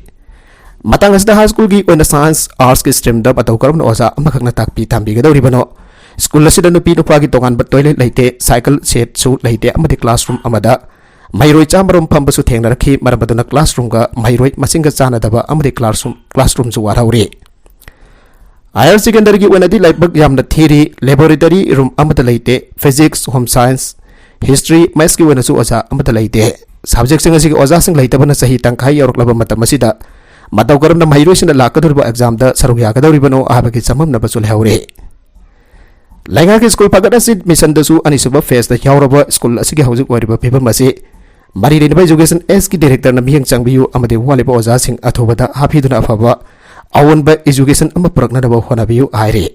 ꯃꯇꯥꯡ ꯑꯁꯤꯗ high school ꯒꯤ ꯑꯣꯏꯅ science, arts ꯀꯤ stream ꯗ ꯃꯇꯧ ꯀꯔꯝꯅ ꯑꯣꯖꯥ ꯑꯃꯈꯛꯅ ꯇꯥꯛꯄꯤ ꯇꯝꯕꯤꯒꯗꯧꯔꯤꯕꯅꯣ? School ꯑꯁꯤꯗ ꯅꯨꯄꯤ ꯅꯨꯄꯥꯒꯤ ꯇꯣꯉꯥꯟꯕ toilet ꯂꯩꯇꯦ, cycle shed ꯁꯨ ꯂꯩꯇꯦ ꯑꯃꯗꯤ classroom ꯑꯃꯗ ꯃꯍꯩꯔꯣꯏ ꯆꯥꯝꯃꯔꯣꯝ ꯐꯝꯕꯁꯨ ꯊꯦꯡꯅꯔꯛꯈꯤ꯫ ꯃꯔꯝ ꯑꯗꯨꯅ classroom ꯒ ꯃꯍꯩꯔꯣꯏ ꯃꯁꯤꯡꯒ ꯆꯥꯟꯅꯗꯕ ꯑꯃꯗꯤ classroom, classroom ꯁꯨ ꯋꯥꯠꯍꯧꯔꯤ꯫ Higher secondary ꯒꯤ ꯑꯣꯏꯅꯗꯤ ꯂꯥꯏꯕꯛ ꯌꯥꯝꯅ ꯊꯤꯔꯤ꯫ Laboratory room ꯑꯃꯠꯇ ꯂꯩꯇꯦ꯫ Physics, home science, history, maths ꯀꯤ ꯑꯣꯏꯅꯁꯨ ꯑꯣꯖꯥ ꯑꯃꯠꯇ ꯂꯩꯇꯦ꯫ Subject ꯁꯤꯡ ꯑꯁꯤꯒꯤ ꯑꯣꯖꯥꯁꯤꯡ ꯂꯩꯇꯕꯅ ꯆꯍꯤ ꯇꯪꯈꯥꯏ ꯌꯧꯔꯛꯂꯕ ꯃꯇꯝ ꯑꯁꯤꯗ ꯃꯇꯧ ꯀꯔꯝꯅ ꯃꯍꯩꯔꯣꯏꯁꯤꯡꯅ ꯂꯥꯛꯀꯗꯧꯔꯤꯕ exam ꯗ ꯁꯔꯨꯛ ꯌꯥꯒꯗꯧꯔꯤꯕꯅꯣ ꯍꯥꯏꯕꯒꯤ ꯆꯃꯝꯅꯕꯁꯨ ꯂꯩꯍꯧꯔꯤ꯫ ꯂꯩꯉꯥꯛꯀꯤ school ꯐꯒꯠ ꯑꯁꯤ mission ꯗꯁꯨ ꯑꯅꯤꯁꯨꯕ phase ꯇ ꯌꯥꯎꯔꯕ school ꯑꯁꯤꯒꯤ ꯍꯧꯖꯤꯛ ꯑꯣꯏꯔꯤꯕ ꯐꯤꯕꯝ ꯑꯁꯤ ꯃꯔꯤ ꯂꯩꯅꯕ education S ꯀꯤ director ꯅ ꯃꯤꯠꯌꯦꯡ ꯆꯪꯕꯤꯌꯨ ꯑꯃꯗꯤ ꯋꯥꯠꯂꯤꯕ ꯑꯣꯖꯥꯁꯤꯡ ꯑꯊꯨꯕꯗ ꯍꯥꯞꯄꯤꯗꯨꯅ ꯑꯐꯕ ꯑꯑꯣꯟꯕ education ꯑꯃ ꯄꯨꯔꯛꯅꯅꯕ ꯍꯣꯠꯅꯕꯤꯌꯨ ꯍꯥꯏꯔꯤ꯫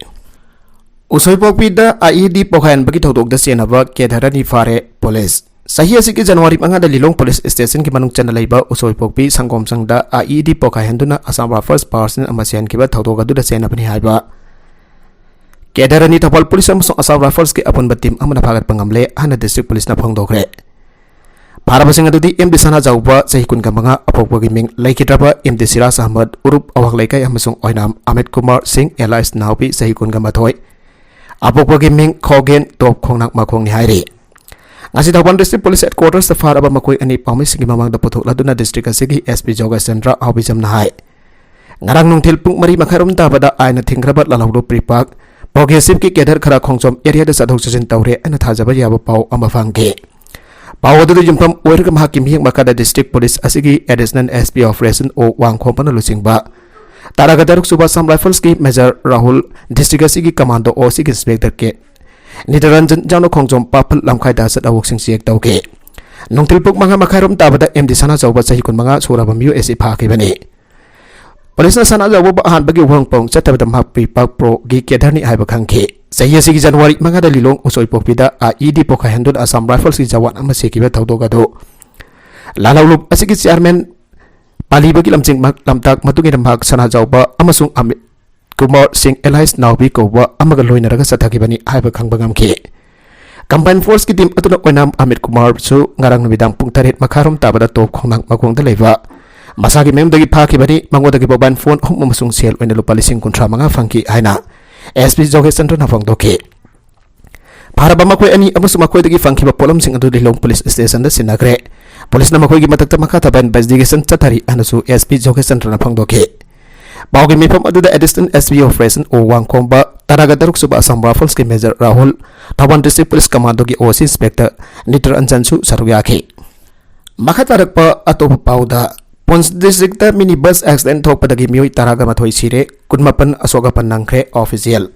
ꯎꯁꯣꯏꯄꯣꯛꯄꯤꯗ I E D ꯄꯣꯈꯥꯏꯍꯟꯕꯒꯤ ꯊꯧꯗꯣꯛꯇ ꯆꯦꯟꯅꯕ cadre ꯑꯅꯤ ꯐꯥꯔꯦ police꯫ ꯆꯍꯤ ꯑꯁꯤꯒꯤ January ꯃꯉꯥꯗ ꯂꯤꯂꯣꯡ police station ꯒꯤ ꯃꯅꯨꯡ ꯆꯟꯅ ꯂꯩꯕ ꯎꯁꯣꯏꯄꯣꯛꯄꯤ ꯁꯪꯒꯣꯝꯁꯪꯗ I E D ꯄꯣꯈꯥꯏꯍꯟꯗꯨꯅ Assam Rifles personnel ꯑꯃ ꯆꯦꯟꯈꯤꯕ ꯊꯧꯗꯣꯛ ꯑꯗꯨꯗ ꯆꯦꯟꯅꯕꯅꯤ ꯍꯥꯏꯕ cadre ꯑꯅꯤ ꯊꯧꯕꯥꯜ police ꯑꯃꯁꯨꯡ Assam Rifles ꯀꯤ ꯑꯄꯨꯟꯕ team ꯑꯃꯅ ꯐꯥꯒꯠꯄ ꯉꯝꯂꯦ ꯍꯥꯏꯅ district police ꯅ ꯐꯣꯡꯗꯣꯛꯈ꯭ꯔꯦ꯫ ꯐꯥꯔꯕꯁꯤꯡ ꯑꯗꯨꯗꯤ M D ꯁꯅꯥꯖꯥꯎꯕ, ꯆꯍꯤ ꯀꯨꯟꯒ ꯃꯉꯥ, ꯑꯄꯣꯛꯄꯒꯤ ꯃꯤꯡ ꯂꯩꯈꯤꯗ꯭ꯔꯕ M D ꯁꯤꯔꯥꯖ ꯑꯍꯃꯗ ꯎꯔꯨꯞ ꯑꯋꯥꯡ ꯂꯩꯀꯥꯏ ꯑꯃꯁꯨꯡ ꯑꯣꯏꯅꯥꯝ ꯑꯃꯤꯠ ꯀꯨꯃꯥꯔ ꯁꯤꯡ alias ꯅꯥꯎꯕꯤ, ꯆꯍꯤ ꯀꯨꯟꯒ ꯃꯥꯊꯣꯏ, ꯑꯄꯣꯛꯄꯒꯤ ꯃꯤꯡ ꯈꯣꯒꯦꯟ ꯇꯣꯞ ꯈꯣꯡꯅꯥꯡ ꯃꯈꯣꯡꯅꯤ ꯍꯥꯏꯔꯤ꯫ ꯉꯁꯤ ꯊꯧꯕꯥꯜ district police headquarters ꯇ ꯐꯥꯔꯕ ꯃꯈꯣꯏ ꯑꯅꯤ ꯄꯥꯎꯃꯤꯁꯤꯡꯒꯤ ꯃꯃꯥꯡꯗ ꯄꯨꯊꯣꯛꯂꯗꯨꯅ district ꯑꯁꯤꯒꯤ S P ꯖꯣꯒꯦꯁ ꯆꯟꯗ꯭ꯔ ꯑꯍꯥꯎꯕꯤꯖꯝꯅ ꯍꯥꯏ, ꯉꯔꯥꯡ ꯅꯨꯡꯊꯤꯜ ꯄꯨꯡ ꯃꯔꯤ ꯃꯈꯥꯏꯔꯣꯝ ꯇꯥꯕꯗ ꯑꯥꯏꯟꯅ ꯊꯤꯡꯈ꯭ꯔꯕ ꯂꯥꯜꯍꯧꯂꯨꯞ ꯄ꯭ꯔꯤꯄꯥꯛ progressive ꯀꯤ cadre ꯈꯔ ꯈꯣꯡꯖꯣꯝ area ꯗ ꯆꯠꯊꯣꯛ ꯆꯠꯁꯤꯟ ꯇꯧꯔꯦ ꯍꯥꯏꯅ ꯊꯥꯖꯕ ꯌꯥꯕ ꯄꯥꯎ ꯑꯃ ꯐꯪꯈꯤ꯫ ꯄꯥꯎ ꯑꯗꯨꯗ ꯌꯨꯝꯐꯝ ꯑꯣꯏꯔꯒ ꯃꯍꯥꯛꯀꯤ ꯃꯤꯠꯌꯦꯡ ꯃꯈꯥꯗ district police ꯑꯁꯤꯒꯤ additional S P operation O ꯋꯥꯡꯈꯣꯝꯕꯅ ꯂꯨꯆꯤꯡꯕ ꯇꯔꯥꯒ ꯇꯔꯨꯛ ꯁꯨꯕ Assam Rifles ꯀꯤ Major ꯔꯥꯍꯨꯜ, district ꯑꯁꯤꯒꯤ Commando O C ꯒꯤ Inspector K ꯅꯤꯇꯔꯟꯖꯟ ꯌꯥꯎꯅ ꯈꯣꯡꯖꯣꯝ ꯄꯥꯐꯜ ꯂꯝꯈꯥꯏꯗ ꯑꯆꯠ ꯑꯋꯣꯛꯁꯤꯡ check ꯇꯧꯈꯤ꯫ ꯅꯨꯡꯊꯤꯜ ꯄꯨꯡ ꯃꯉꯥ ꯃꯈꯥꯏꯔꯣꯝ ꯇꯥꯕꯗ M D ꯁꯅꯥꯆꯧꯕ, ꯆꯍꯤ ꯀꯨꯟꯃꯉꯥ ꯁꯨꯔꯕ ꯃꯤꯑꯣꯏ ꯑꯁꯤ ꯐꯥꯈꯤꯕꯅꯤ꯫ Police ꯅ ꯁꯅꯥꯆꯧꯕꯕꯨ ꯑꯍꯥꯟꯕꯒꯤ ꯋꯥꯍꯪ ꯄꯥꯎ ꯆꯠꯇꯕꯗ ꯃꯍꯥꯛ ꯄ꯭ꯔꯤꯄꯥꯛ ꯄ꯭ꯔꯣꯒꯤ cadre ꯅꯤ ꯍꯥꯏꯕ ꯈꯪꯈꯤ꯫ ꯆꯍꯤ ꯑꯁꯤꯒꯤ January ꯃꯉꯥꯗ ꯂꯤꯂꯣꯡ ꯎꯁꯣꯏꯄꯣꯛꯄꯤꯗ I E D ꯄꯣꯈꯥꯏꯍꯟꯗꯨꯅ Assam Rifles ꯀꯤ ꯖꯋꯥꯟ ꯑꯃ ꯁꯤꯈꯤꯕ ꯊꯧꯗꯣꯛ ꯑꯗꯨ ꯂꯥꯜꯍꯧꯂꯨꯞ ꯑꯁꯤꯒꯤ chairman ꯄꯥꯜꯂꯤꯕꯒꯤ ꯂꯝꯖꯤꯡ ꯂꯝꯇꯥꯛ ꯃꯇꯨꯡ ꯏꯟꯅ ꯃꯍꯥꯛ ꯁꯅꯥꯆꯧꯕ ꯑꯃꯁꯨꯡ ꯑꯃꯤ-, ꯀꯨꯃꯥꯔ ꯁꯤꯡ alias ꯅꯥꯎꯕꯤ ꯀꯧꯕ ꯑꯃꯒ ꯂꯣꯏꯅꯔꯒ ꯆꯠꯊꯈꯤꯕꯅꯤ ꯍꯥꯏꯕ ꯈꯪꯕ ꯉꯝꯈꯤ꯫ Combined Forceꯀꯤ team ꯑꯗꯨꯅ ꯑꯣꯏꯅꯥꯝ ꯑꯃꯤꯠ ꯀꯨꯃꯥꯔꯁꯨ ꯉꯔꯥꯡ ꯅꯨꯃꯤꯗꯥꯡ ꯄꯨꯡ ꯇꯔꯦꯠ ꯃꯈꯥꯏꯔꯣꯝ ꯇꯥꯕꯗ ꯇꯣꯞ ꯈꯣꯡꯅꯥꯡ ꯃꯈꯣꯡꯗ ꯂꯩꯕ ꯃꯁꯥꯒꯤ ꯃꯌꯨꯝꯗꯒꯤ ꯐꯥꯈꯤꯕꯅꯤ꯫ ꯃꯉꯣꯟꯗꯒꯤ mobile phone ꯑꯍꯨꯝ ꯑꯃꯁꯨꯡ ꯁꯦꯜ ꯑꯣꯏꯅ ꯂꯨꯄꯥ ꯂꯤꯁꯤꯡ ꯀꯨꯟꯊ꯭ꯔꯥ ꯃꯉꯥ ꯐꯪꯈꯤ ꯍꯥꯏꯅ SP ꯖꯣꯒꯦꯁ ꯆꯟꯗ꯭ꯔꯅ ꯐꯣꯡꯗꯣꯛꯈꯤ꯫ ꯐꯥꯔꯕ ꯃꯈꯣꯏ ꯑꯅꯤ ꯑꯃꯁꯨꯡ ꯃꯈꯣꯏꯗꯒꯤ ꯐꯪꯈꯤꯕ ꯄꯣꯠꯂꯝꯁꯤꯡ ꯑꯗꯨ ꯂꯤꯂꯣꯡ police stationꯗ ꯁꯤꯟꯅꯈ꯭ꯔꯦ꯫ Policeꯅ ꯃꯈꯣꯏꯒꯤ ꯃꯊꯛꯇ ꯃꯈꯥ ꯇꯥꯕ investigation ꯆꯠꯊꯔꯤ ꯍꯥꯏꯅꯁꯨ SP ꯖꯣꯒꯦꯁ ꯆꯟꯗ꯭ꯔꯅ ꯐꯣꯡꯗꯣꯛꯈꯤ꯫ ꯄꯥꯎꯒꯤ ꯃꯤꯐꯝ ꯑꯗꯨꯗ Additional SP of Operation O ꯋꯥꯡꯈꯣꯝꯕ, ꯇꯔꯥꯒ ꯇꯔꯨꯛ ꯁꯨꯕ Assam Riflesꯀꯤ Major Rahul, Thoubal District Police Commandꯣꯒꯤ OC Inspector ꯅꯤꯇꯔ ꯑꯟꯖꯟꯁꯨ ꯁꯔꯨꯛ ꯌꯥꯈꯤ꯫ ꯃꯈꯥ ꯇꯥꯔꯛꯄ ꯑꯇꯣꯞꯄ ꯄꯥꯎꯗ, ꯄꯨꯟꯁ districtꯇ mini bus accident ꯊꯣꯛꯄꯗꯒꯤ ꯃꯤꯑꯣꯏ ꯇꯔꯥꯒ ꯃꯥꯊꯣꯏ ꯁꯤꯔꯦ, ꯀꯨꯟꯃꯥꯄꯟ ꯑꯁꯣꯛ ꯑꯄꯟ ꯅꯪꯈ꯭ꯔꯦ꯫ Official꯫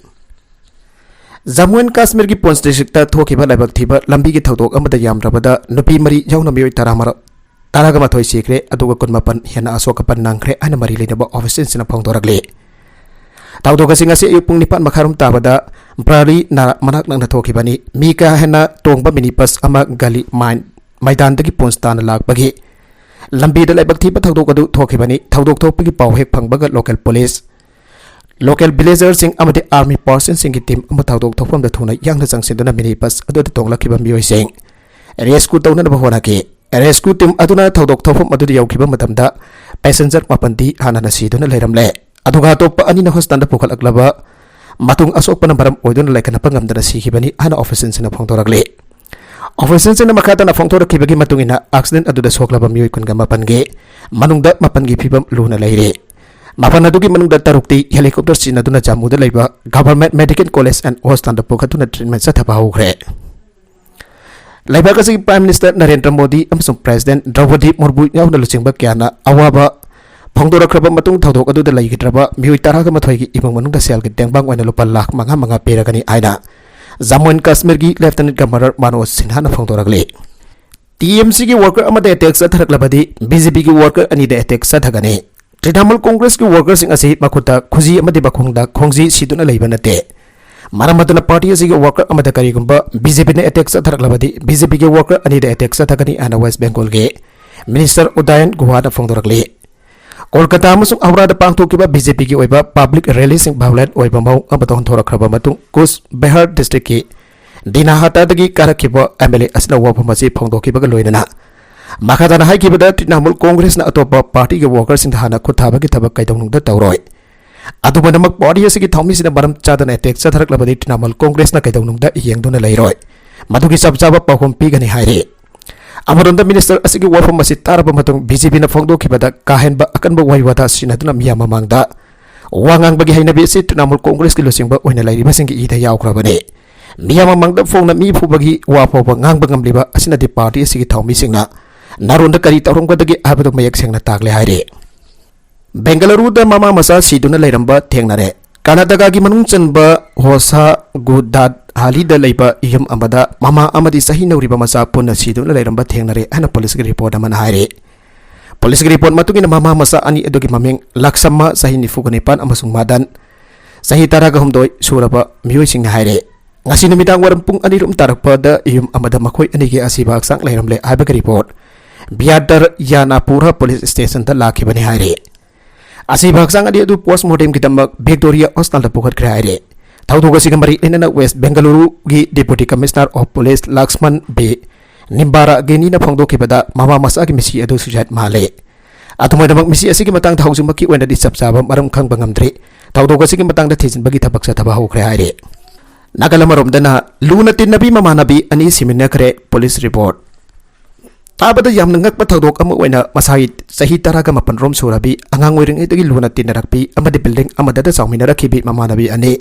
ꯖꯝꯃꯨ ꯑꯦꯟ ꯀꯥꯁꯃꯤꯔꯒꯤ ꯄꯨꯟꯁ districtꯇ ꯊꯣꯛꯈꯤꯕ ꯂꯥꯏꯕꯛ ꯊꯤꯕ ꯂꯝꯕꯤꯒꯤ ꯊꯧꯗꯣꯛ ꯑꯃꯗ ꯌꯥꯝꯗ꯭ꯔꯕꯗ ꯅꯨꯄꯤ ꯃꯔꯤ ꯌꯥꯎꯅ ꯃꯤꯑꯣꯏ ꯇꯔꯥꯃꯔ-, ꯇꯔꯥꯒ ꯃꯥꯊꯣꯏ ꯁꯤꯈ꯭ꯔꯦ, ꯑꯗꯨꯒ ꯀꯨꯟꯃꯥꯄꯟ ꯍꯦꯟꯅ ꯑꯁꯣꯛ ꯑꯄꯟ ꯅꯪꯈ꯭ꯔꯦ ꯍꯥꯏꯅ ꯃꯔꯤ ꯂꯩꯅꯕ officialꯁꯤꯡꯅ ꯐꯣꯡꯗꯣꯔꯛꯂꯤ꯫ ꯊꯧꯗꯣꯛ ꯑꯁꯤ ꯉꯁꯤ ꯑꯌꯨꯛ ꯄꯨꯡ ꯅꯤꯄꯥꯟ ꯃꯈꯥꯏꯔꯣꯝ ꯇꯥꯕꯗ ꯕ꯭ꯔꯥꯔꯤ ꯅꯥꯔꯥ ꯃꯅꯥꯛ ꯅꯛꯅ ꯊꯣꯛꯈꯤꯕꯅꯤ꯫ ꯃꯤ ꯀꯥ ꯍꯦꯟꯅ ꯇꯣꯡꯕ mini bus ꯑꯃ ꯒꯂꯤ ꯃꯥꯏꯟ ꯃꯩꯗꯥꯟꯗꯒꯤ ꯄꯨꯟꯁ ꯇꯥꯟꯅ ꯂꯥꯛꯄꯒꯤ ꯂꯝꯕꯤꯗ ꯂꯥꯏꯕꯛ ꯊꯤꯕ ꯊꯧꯗꯣꯛ ꯑꯗꯨ ꯊꯣꯛꯈꯤꯕꯅꯤ꯫ ꯊꯧꯗꯣꯛ ꯊꯣꯛꯄꯒꯤ ꯄꯥꯎ ꯍꯦꯛ ꯐꯪꯕꯒ local police, local villagerꯁꯤꯡ ꯑꯃꯗꯤ army personnelꯁꯤꯡꯒꯤ team ꯑꯃ ꯊꯧꯗꯣꯛ ꯊꯣꯛꯐꯝꯗ ꯊꯨꯅ ꯌꯥꯡꯅ ꯆꯪꯁꯤꯟꯗꯨꯅ mini bus ꯑꯗꯨꯗ ꯇꯣꯡꯂꯛꯈꯤꯕ ꯃꯤꯑꯣꯏꯁꯤꯡ rescue ꯇꯧꯅꯅꯕ ꯍꯣꯠꯅꯈꯤ꯫ Rescue team ꯑꯗꯨꯅ ꯊꯧꯗꯣꯛ ꯊꯣꯛꯐꯝ ꯑꯗꯨꯗ ꯌꯧꯈꯤꯕ ꯃꯇꯝꯗ passenger ꯃꯥꯄꯟꯗꯤ ꯍꯥꯟꯅꯅ ꯁꯤꯗꯨꯅ ꯂꯩꯔꯝꯂꯦ꯫ ꯑꯗꯨꯒ ꯑꯇꯣꯞꯄ ꯑꯅꯤꯅ hospitalꯗ ꯄꯨꯈꯠꯂꯛꯂꯕ ꯃꯇꯨꯡ ꯑꯁꯣꯛꯄꯅ ꯃꯔꯝ ꯑꯣꯏꯗꯨꯅ ꯂꯥꯏꯀꯠꯅꯕ ꯉꯝꯗꯅ ꯁꯤꯈꯤꯕꯅꯤ ꯍꯥꯏꯅ officialꯁꯤꯡꯅ ꯐꯣꯡꯗꯣꯔꯛꯂꯤ꯫ Officialꯁꯤꯡꯅ ꯃꯈꯥ ꯇꯥꯅ ꯐꯣꯡꯗꯣꯔꯛꯈꯤꯕꯒꯤ ꯃꯇꯨꯡ ꯏꯟꯅ, accident ꯑꯗꯨꯗ ꯁꯣꯛꯂꯕ ꯃꯤꯑꯣꯏ ꯀꯨꯟꯒ ꯃꯥꯄꯟꯒꯤ ꯃꯅꯨꯡꯗ ꯃꯥꯄꯟꯒꯤ ꯐꯤꯕꯝ ꯂꯨꯅ ꯂꯩꯔꯤ꯫ ꯃꯥꯄꯟ ꯑꯗꯨꯒꯤ ꯃꯅꯨꯡꯗ ꯇꯔꯨꯛꯇꯤ helicopter ꯁꯤꯖꯤꯟꯅꯗꯨꯅ ꯖꯝꯃꯨꯗ ꯂꯩꯕ Government Medical College and Hospitalꯗ ꯄꯨꯈꯠꯇꯨꯅ treatment ꯆꯠꯊꯕ ꯍꯧꯈ꯭ꯔꯦ꯫ ꯂꯩꯕꯥꯛ ꯑꯁꯤꯒꯤ Prime Minister ꯅꯔꯦꯟꯗ꯭ꯔ ꯃꯣꯗꯤ ꯑꯃꯁꯨꯡ President ꯗ꯭ꯔꯧꯄꯗꯤ ꯃꯨꯔꯃꯨ ꯌꯥꯎꯅ ꯂꯨꯆꯤꯡꯕ ꯀꯌꯥꯅ ꯑꯋꯥꯕ ꯐꯣꯡꯗꯣꯔꯛꯈ꯭ꯔꯕ ꯃꯇꯨꯡ, ꯊꯧꯗꯣꯛ ꯑꯗꯨꯗ ꯂꯩꯈꯤꯗ꯭ꯔꯕ ꯃꯤꯑꯣꯏ ꯇꯔꯥꯒ ꯃꯥꯊꯣꯏꯒꯤ ꯏꯃꯨꯡ ꯃꯅꯨꯡꯗ ꯁꯦꯜꯒꯤ ꯇꯦꯡꯕꯥꯡ ꯑꯣꯏꯅ ꯂꯨꯄꯥ ꯂꯥꯈ ꯃꯉꯥ ꯃꯉꯥ ꯄꯤꯔꯒꯅꯤ ꯍꯥꯏꯅ ꯖꯝꯃꯨ ꯑꯦꯟ ꯀꯥꯁꯃꯤꯔꯒꯤ Lieutenant Governor ꯃꯅꯣꯖ ꯁꯤꯟꯍꯥꯅ ꯐꯣꯡꯗꯣꯔꯛꯂꯤ꯫ TMCꯒꯤ worker ꯑꯃꯗ attack ꯆꯠꯊꯔꯛꯂꯕꯗꯤ BJPꯒꯤ worker ꯑꯅꯤꯗ attack ꯆꯠꯊꯒꯅꯤ꯫ ꯇ꯭ꯔꯤꯅꯥꯃꯨꯜ ꯀꯣꯡꯒ꯭ꯔꯦꯁꯀꯤ workerꯁꯤꯡ ꯑꯁꯤ ꯃꯈꯨꯠꯇ ꯈꯨꯖꯤ ꯑꯃꯗꯤ ꯃꯈꯣꯡꯗ ꯈꯣꯡꯖꯤ ꯁꯤꯗꯨꯅ ꯂꯩꯕ ꯅꯠꯇꯦ꯫ ꯃꯔꯝ ꯑꯗꯨꯅ party ꯑꯁꯤꯒꯤ worker ꯑꯃꯗ ꯀꯔꯤꯒꯨꯝꯕ BJPꯅ attack ꯆꯠꯊꯔꯛꯂꯕꯗꯤ BJPꯒꯤ worker ꯑꯅꯤꯗ attack ꯆꯠꯊꯒꯅꯤ ꯍꯥꯏꯅ West Bengalꯒꯤ Minister ꯎꯗꯌꯟ ꯒꯨꯍꯥꯅ ꯐꯣꯡꯗꯣꯔꯛꯂꯤ꯫ ꯀꯣꯜꯀꯇꯥ ꯑꯃꯁꯨꯡ ꯍꯧꯔꯥꯗ ꯄꯥꯡꯊꯣꯛꯈꯤꯕ ꯕꯤ ꯖꯦ ꯄꯤꯒꯤ ꯑꯣꯏꯕ ꯄꯕ꯭ꯂꯤꯛ ꯔꯦꯂꯤꯁꯤꯡ ꯚꯥꯏꯑꯣꯂꯦꯟꯠ ꯑꯣꯏꯕ ꯃꯑꯣꯡ ꯑꯃꯗ ꯑꯣꯟꯊꯣꯔꯛꯈ꯭ꯔꯕ ꯃꯇꯨꯡ, ꯀꯨꯆ ꯕꯤꯍꯥꯔ ꯗꯤꯁꯇ꯭ꯔꯤꯛꯀꯤ ꯗꯤꯅꯥꯍꯥꯇꯥꯗꯒꯤ ꯀꯥꯔꯛꯈꯤꯕ ꯑꯦꯝ ꯑꯦꯜ ꯑꯦ ꯑꯁꯤꯅ ꯋꯥꯐꯝ ꯑꯁꯤ ꯐꯣꯡꯗꯣꯛꯈꯤꯕꯒ ꯂꯣꯏꯅꯅ ꯃꯈꯥ ꯇꯥꯅ ꯍꯥꯏꯈꯤꯕꯗ, ꯇ꯭ꯔꯤꯅꯥꯃꯨꯜ ꯀꯣꯡꯒ꯭ꯔꯦꯁꯅ ꯑꯇꯣꯞꯄ ꯄꯥꯔꯇꯤꯒꯤ ꯋꯥꯔꯀꯔꯁꯤꯡꯗ ꯍꯥꯟꯅ ꯈꯨꯠ ꯊꯥꯕꯒꯤ ꯊꯕꯛ ꯀꯩꯗꯧꯅꯨꯡꯗ ꯇꯧꯔꯣꯏ꯫ ꯑꯗꯨꯃꯥꯏꯅꯃꯛ, ꯄꯥꯔꯇꯤ ꯑꯁꯤꯒꯤ ꯊꯧꯃꯤꯁꯤꯡꯅ ꯃꯔꯝ ꯆꯥꯗꯅ ꯑꯦꯇꯦꯛ ꯆꯠꯊꯔꯛꯂꯕꯗꯤ ꯇ꯭ꯔꯤꯅꯥꯃꯨꯜ ꯀꯣꯡꯒ꯭ꯔꯦꯁꯅ ꯀꯩꯗꯧꯅꯨꯡꯗ ꯌꯦꯡꯗꯨꯅ ꯂꯩꯔꯣꯏ꯫ ꯃꯗꯨꯒꯤ ꯆꯞ ꯆꯥꯕ ꯄꯥꯎꯈꯨꯝ ꯄꯤꯒꯅꯤ ꯍꯥꯏꯔꯤ꯫ ꯑꯃꯔꯣꯝꯗ, ꯃꯤꯅꯤꯁꯇꯔ ꯑꯁꯤꯒꯤ ꯋꯥꯐꯝ ꯑꯁꯤ ꯇꯥꯔꯕ ꯃꯇꯨꯡ, ꯕꯤ ꯖꯦ ꯄꯤꯅ ꯐꯣꯡꯗꯣꯛꯈꯤꯕꯗ ꯀꯥ ꯍꯦꯟꯕ ꯑꯀꯟꯕ ꯋꯥꯍꯩ ꯋꯥꯇꯥ ꯁꯤꯖꯤꯟꯅꯗꯨꯅ ꯃꯤꯌꯥꯝ ꯃꯃꯥꯡꯗ ꯋꯥ ꯉꯥꯡꯕꯒꯤ ꯍꯩꯅꯕꯤ ꯑꯁꯤ ꯇ꯭ꯔꯤꯅꯥꯃꯨꯜ ꯀꯣꯡꯒ꯭ꯔꯦꯁꯀꯤ ꯂꯨꯆꯤꯡꯕ ꯑꯣꯏꯅ ꯂꯩꯔꯤꯕꯁꯤꯡꯒꯤ ꯏꯗ ꯌꯥꯎꯈ꯭ꯔꯕꯅꯤ꯫ ꯃꯤꯌꯥꯝ ꯃꯃꯥꯡꯗ ꯐꯣꯡꯅ ꯃꯤ ꯐꯨꯕꯒꯤ ꯋꯥ ꯐꯥꯎꯕ ꯉꯥꯡꯕ ꯉꯝꯂꯤꯕ ꯑꯁꯤꯅꯗꯤ ꯄꯥꯔꯇꯤ ꯑꯁꯤꯒꯤ ꯊꯧꯃꯤꯁꯤꯡꯅ ꯅꯥꯔꯣꯟꯗ ꯀꯔꯤ ꯇꯧꯔꯝꯒꯗꯒꯦ ꯍꯥꯏꯕꯗꯨ ꯃꯌꯦꯛ ꯁꯦꯡꯅ ꯇꯥꯛꯂꯦ ꯍꯥꯏꯔꯤ꯫ ꯕꯦꯡꯒꯂꯨꯔꯨꯗ ꯃꯃꯥ ꯃꯆꯥ ꯁꯤꯗꯨꯅ ꯂꯩꯔꯝꯕ ꯊꯦꯡꯅꯔꯦ꯫ ꯀꯔꯅꯥꯇꯀꯥꯒꯤ ꯃꯅꯨꯡ ꯆꯟꯕ ꯍꯣꯁꯥꯒꯨꯗꯥꯠ ꯍꯥꯂꯤꯗ ꯂꯩꯕ ꯌꯨꯝ ꯑꯃꯗ ꯃꯃꯥ ꯑꯃꯗꯤ ꯆꯍꯤ ꯅꯧꯔꯤꯕ ꯃꯆꯥ ꯄꯨꯟꯅ ꯁꯤꯗꯨꯅ ꯂꯩꯔꯝꯕ ꯊꯦꯡꯅꯔꯦ ꯍꯥꯏꯅ ꯄꯨꯂꯤꯁꯀꯤ ꯔꯤꯄꯣꯔꯠ ꯑꯃꯅ ꯍꯥꯏꯔꯤ꯫ ꯄꯨꯂꯤꯁꯀꯤ ꯔꯤꯄꯣꯔꯠ ꯃꯇꯨꯡ ꯏꯟꯅ, ꯃꯃꯥ ꯃꯆꯥ ꯑꯅꯤ ꯑꯗꯨꯒꯤ ꯃꯃꯤꯡ ꯂꯛꯁꯝꯃ, ꯆꯍꯤ ꯅꯤꯐꯨꯒ ꯅꯤꯄꯥꯟ, ꯑꯃꯁꯨꯡ ꯃꯥꯗꯟ, ꯆꯍꯤ ꯇꯔꯥꯒ ꯍꯨꯝꯗꯣꯏ ꯁꯨꯔꯕ ꯃꯤꯑꯣꯏꯁꯤꯡꯅ ꯍꯥꯏꯔꯦ꯫ ꯉꯁꯤ ꯅꯨꯃꯤꯗꯥꯡ ꯋꯥꯏꯔꯝ ꯄꯨꯡ ꯑꯅꯤꯔꯣꯝ ꯇꯥꯔꯛꯄꯗ ꯌꯨꯝ ꯑꯃꯗ ꯃꯈꯣꯏ ꯑꯅꯤꯒꯤ ꯑꯁꯤꯕ ꯍꯛꯆꯥꯡ ꯂꯩꯔꯝꯂꯦ ꯍꯥꯏꯕꯒꯤ ꯔꯤꯄꯣꯔꯠ ꯕꯤꯌꯥꯗꯔ ꯌꯥꯅꯥꯄꯨꯔ ꯄꯨꯂꯤꯁ ꯁ꯭ꯇꯦꯁꯟꯗ ꯂꯥꯛꯈꯤꯕꯅꯤ ꯍꯥꯏꯔꯤ꯫ ꯑꯁꯤꯕ ꯍꯛꯆꯥꯡ ꯑꯅꯤ ꯑꯗꯨ ꯄꯣꯁꯃꯣꯔꯇꯦꯝꯒꯤꯗꯃꯛ ꯚꯤꯛꯇꯣꯔꯤꯌꯥ ꯍꯣꯁꯄꯤꯇꯥꯜꯗ ꯄꯨꯈꯠꯈ꯭ꯔꯦ ꯍꯥꯏꯔꯤ꯫ ꯊꯧꯗꯣꯛ ꯑꯁꯤꯒ ꯃꯔꯤ ꯂꯩꯅꯅ ꯋꯦꯁ ꯕꯦꯡꯒꯂꯨꯔꯨꯒꯤ deputy commissioner of police Laxman B ꯅꯤꯝꯕꯥꯔꯥꯒꯤꯅꯤꯅ ꯐꯣꯡꯗꯣꯛꯈꯤꯕꯗ, ꯃꯃꯥ ꯃꯆꯥꯒꯤ ꯃꯤꯁꯤ ꯑꯗꯨ ꯁꯨꯏꯁꯥꯏꯗ ꯃꯥꯜꯂꯦ꯫ ꯑꯗꯨꯃꯥꯏꯅꯃꯛ, ꯃꯤꯁꯤ ꯑꯁꯤꯒꯤ ꯃꯇꯥꯡꯗ ꯍꯧꯖꯤꯛꯃꯛꯀꯤ ꯑꯣꯏꯅꯗꯤ ꯆꯞ ꯆꯥꯕ ꯃꯔꯝ ꯈꯪꯕ ꯉꯝꯗ꯭ꯔꯤ꯫ ꯊꯧꯗꯣꯛ ꯑꯁꯤꯒꯤ ꯃꯇꯥꯡꯗ ꯊꯤꯖꯤꯟꯕꯒꯤ ꯊꯕꯛ ꯆꯠꯊꯕ ꯍꯧꯈ꯭ꯔꯦ ꯍꯥꯏꯔꯤ꯫ ꯅꯥꯀꯜ ꯑꯃꯔꯣꯝꯗꯅ, ꯂꯨꯅ ꯇꯤꯟꯅꯕꯤ ꯃꯃꯥꯟꯅꯕꯤ ꯑꯅꯤ ꯁꯤꯃꯤꯟꯅꯈ꯭ꯔꯦ, ꯄꯨꯂꯤꯁ ꯔꯤꯄꯣꯔꯠ꯫ ꯇꯥꯕꯗ ꯌꯥꯝꯅ ꯉꯛꯄ ꯊꯧꯗꯣꯛ ꯑꯃ ꯑꯣꯏꯅ, ꯃꯁꯥꯒꯤ ꯆꯍꯤ ꯇꯔꯥꯒ ꯃꯥꯄꯟ ꯔꯣꯝ ꯁꯨꯔꯕꯤ, ꯑꯉꯥꯡ ꯑꯣꯏꯔꯤꯉꯩꯗꯒꯤ ꯂꯨꯅ ꯇꯤꯟꯅꯔꯛꯄꯤ ꯑꯃꯗꯤ ꯕꯤꯜꯗꯤꯡ ꯑꯃꯗꯇ ꯆꯥꯎꯃꯤꯟꯅꯔꯛꯈꯤꯕꯤ ꯃꯃꯥꯟꯅꯕꯤ ꯑꯅꯤ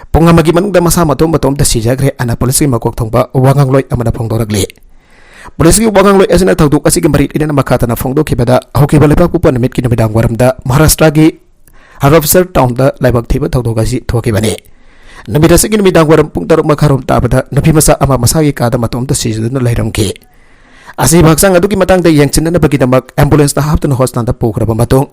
ꯄꯨꯡ ꯑꯃꯒꯤ ꯃꯅꯨꯡꯗ ꯃꯁꯥ ꯃꯇꯣꯝ ꯃꯇꯣꯝꯇ ꯁꯤꯖꯈ꯭ꯔꯦ ꯍꯥꯏꯅ ꯄꯨꯂꯤꯁꯀꯤ ꯃꯀꯣꯛ ꯊꯣꯡꯕ ꯋꯥꯉꯥꯡꯂꯣꯏ ꯑꯃꯅ ꯐꯣꯡꯗꯣꯔꯛꯂꯤ꯫ ꯄꯨꯂꯤꯁꯀꯤ ꯋꯥꯉꯥꯡꯂꯣꯏ ꯑꯁꯤꯅ ꯊꯧꯗꯣꯛ ꯑꯁꯤꯒꯤ ꯃꯔꯤ ꯂꯩꯅꯅ ꯃꯈꯥ ꯇꯥꯅ ꯐꯣꯡꯗꯣꯛꯈꯤꯕꯗ, ꯍꯧꯈꯤꯕ ꯂꯩꯕꯥꯛꯄꯣꯛꯄ ꯅꯨꯃꯤꯠꯀꯤ ꯅꯨꯃꯤꯗꯥꯡ ꯋꯥꯏꯔꯝꯗ ꯃꯍꯥꯔꯥꯁꯇ꯭ꯔꯥꯒꯤ ꯍꯔꯞꯁꯔ ꯇꯥꯎꯟꯗ ꯂꯥꯏꯕꯛ ꯊꯤꯕ ꯊꯧꯗꯣꯛ ꯑꯁꯤ ꯊꯣꯛꯈꯤꯕꯅꯤ꯫ ꯅꯨꯃꯤꯠ ꯑꯁꯤꯒꯤ ꯅꯨꯃꯤꯗꯥꯡ ꯋꯥꯏꯔꯝ ꯄꯨꯡ ꯇꯔꯨꯛ ꯃꯈꯥꯏꯔꯣꯝ ꯇꯥꯕꯗ ꯅꯨꯄꯤ ꯃꯆꯥ ꯑꯃ ꯃꯁꯥꯒꯤ ꯀꯥꯗ ꯃꯇꯣꯝꯇ ꯁꯤꯖꯗꯨꯅ ꯂꯩꯔꯝꯈꯤ꯫ ꯑꯁꯤꯕ ꯍꯛꯆꯥꯡ ꯑꯗꯨꯒꯤ ꯃꯇꯥꯡꯗ ꯌꯦꯡꯁꯤꯟꯅꯅꯕꯒꯤꯗꯃꯛ ꯑꯦꯝꯕꯨꯂꯦꯟꯁꯇ ꯍꯥꯞꯇꯨꯅ ꯍꯣꯁꯄꯤꯇꯥꯜꯗ ꯄꯨꯈ꯭ꯔꯕ ꯃꯇꯨꯡ,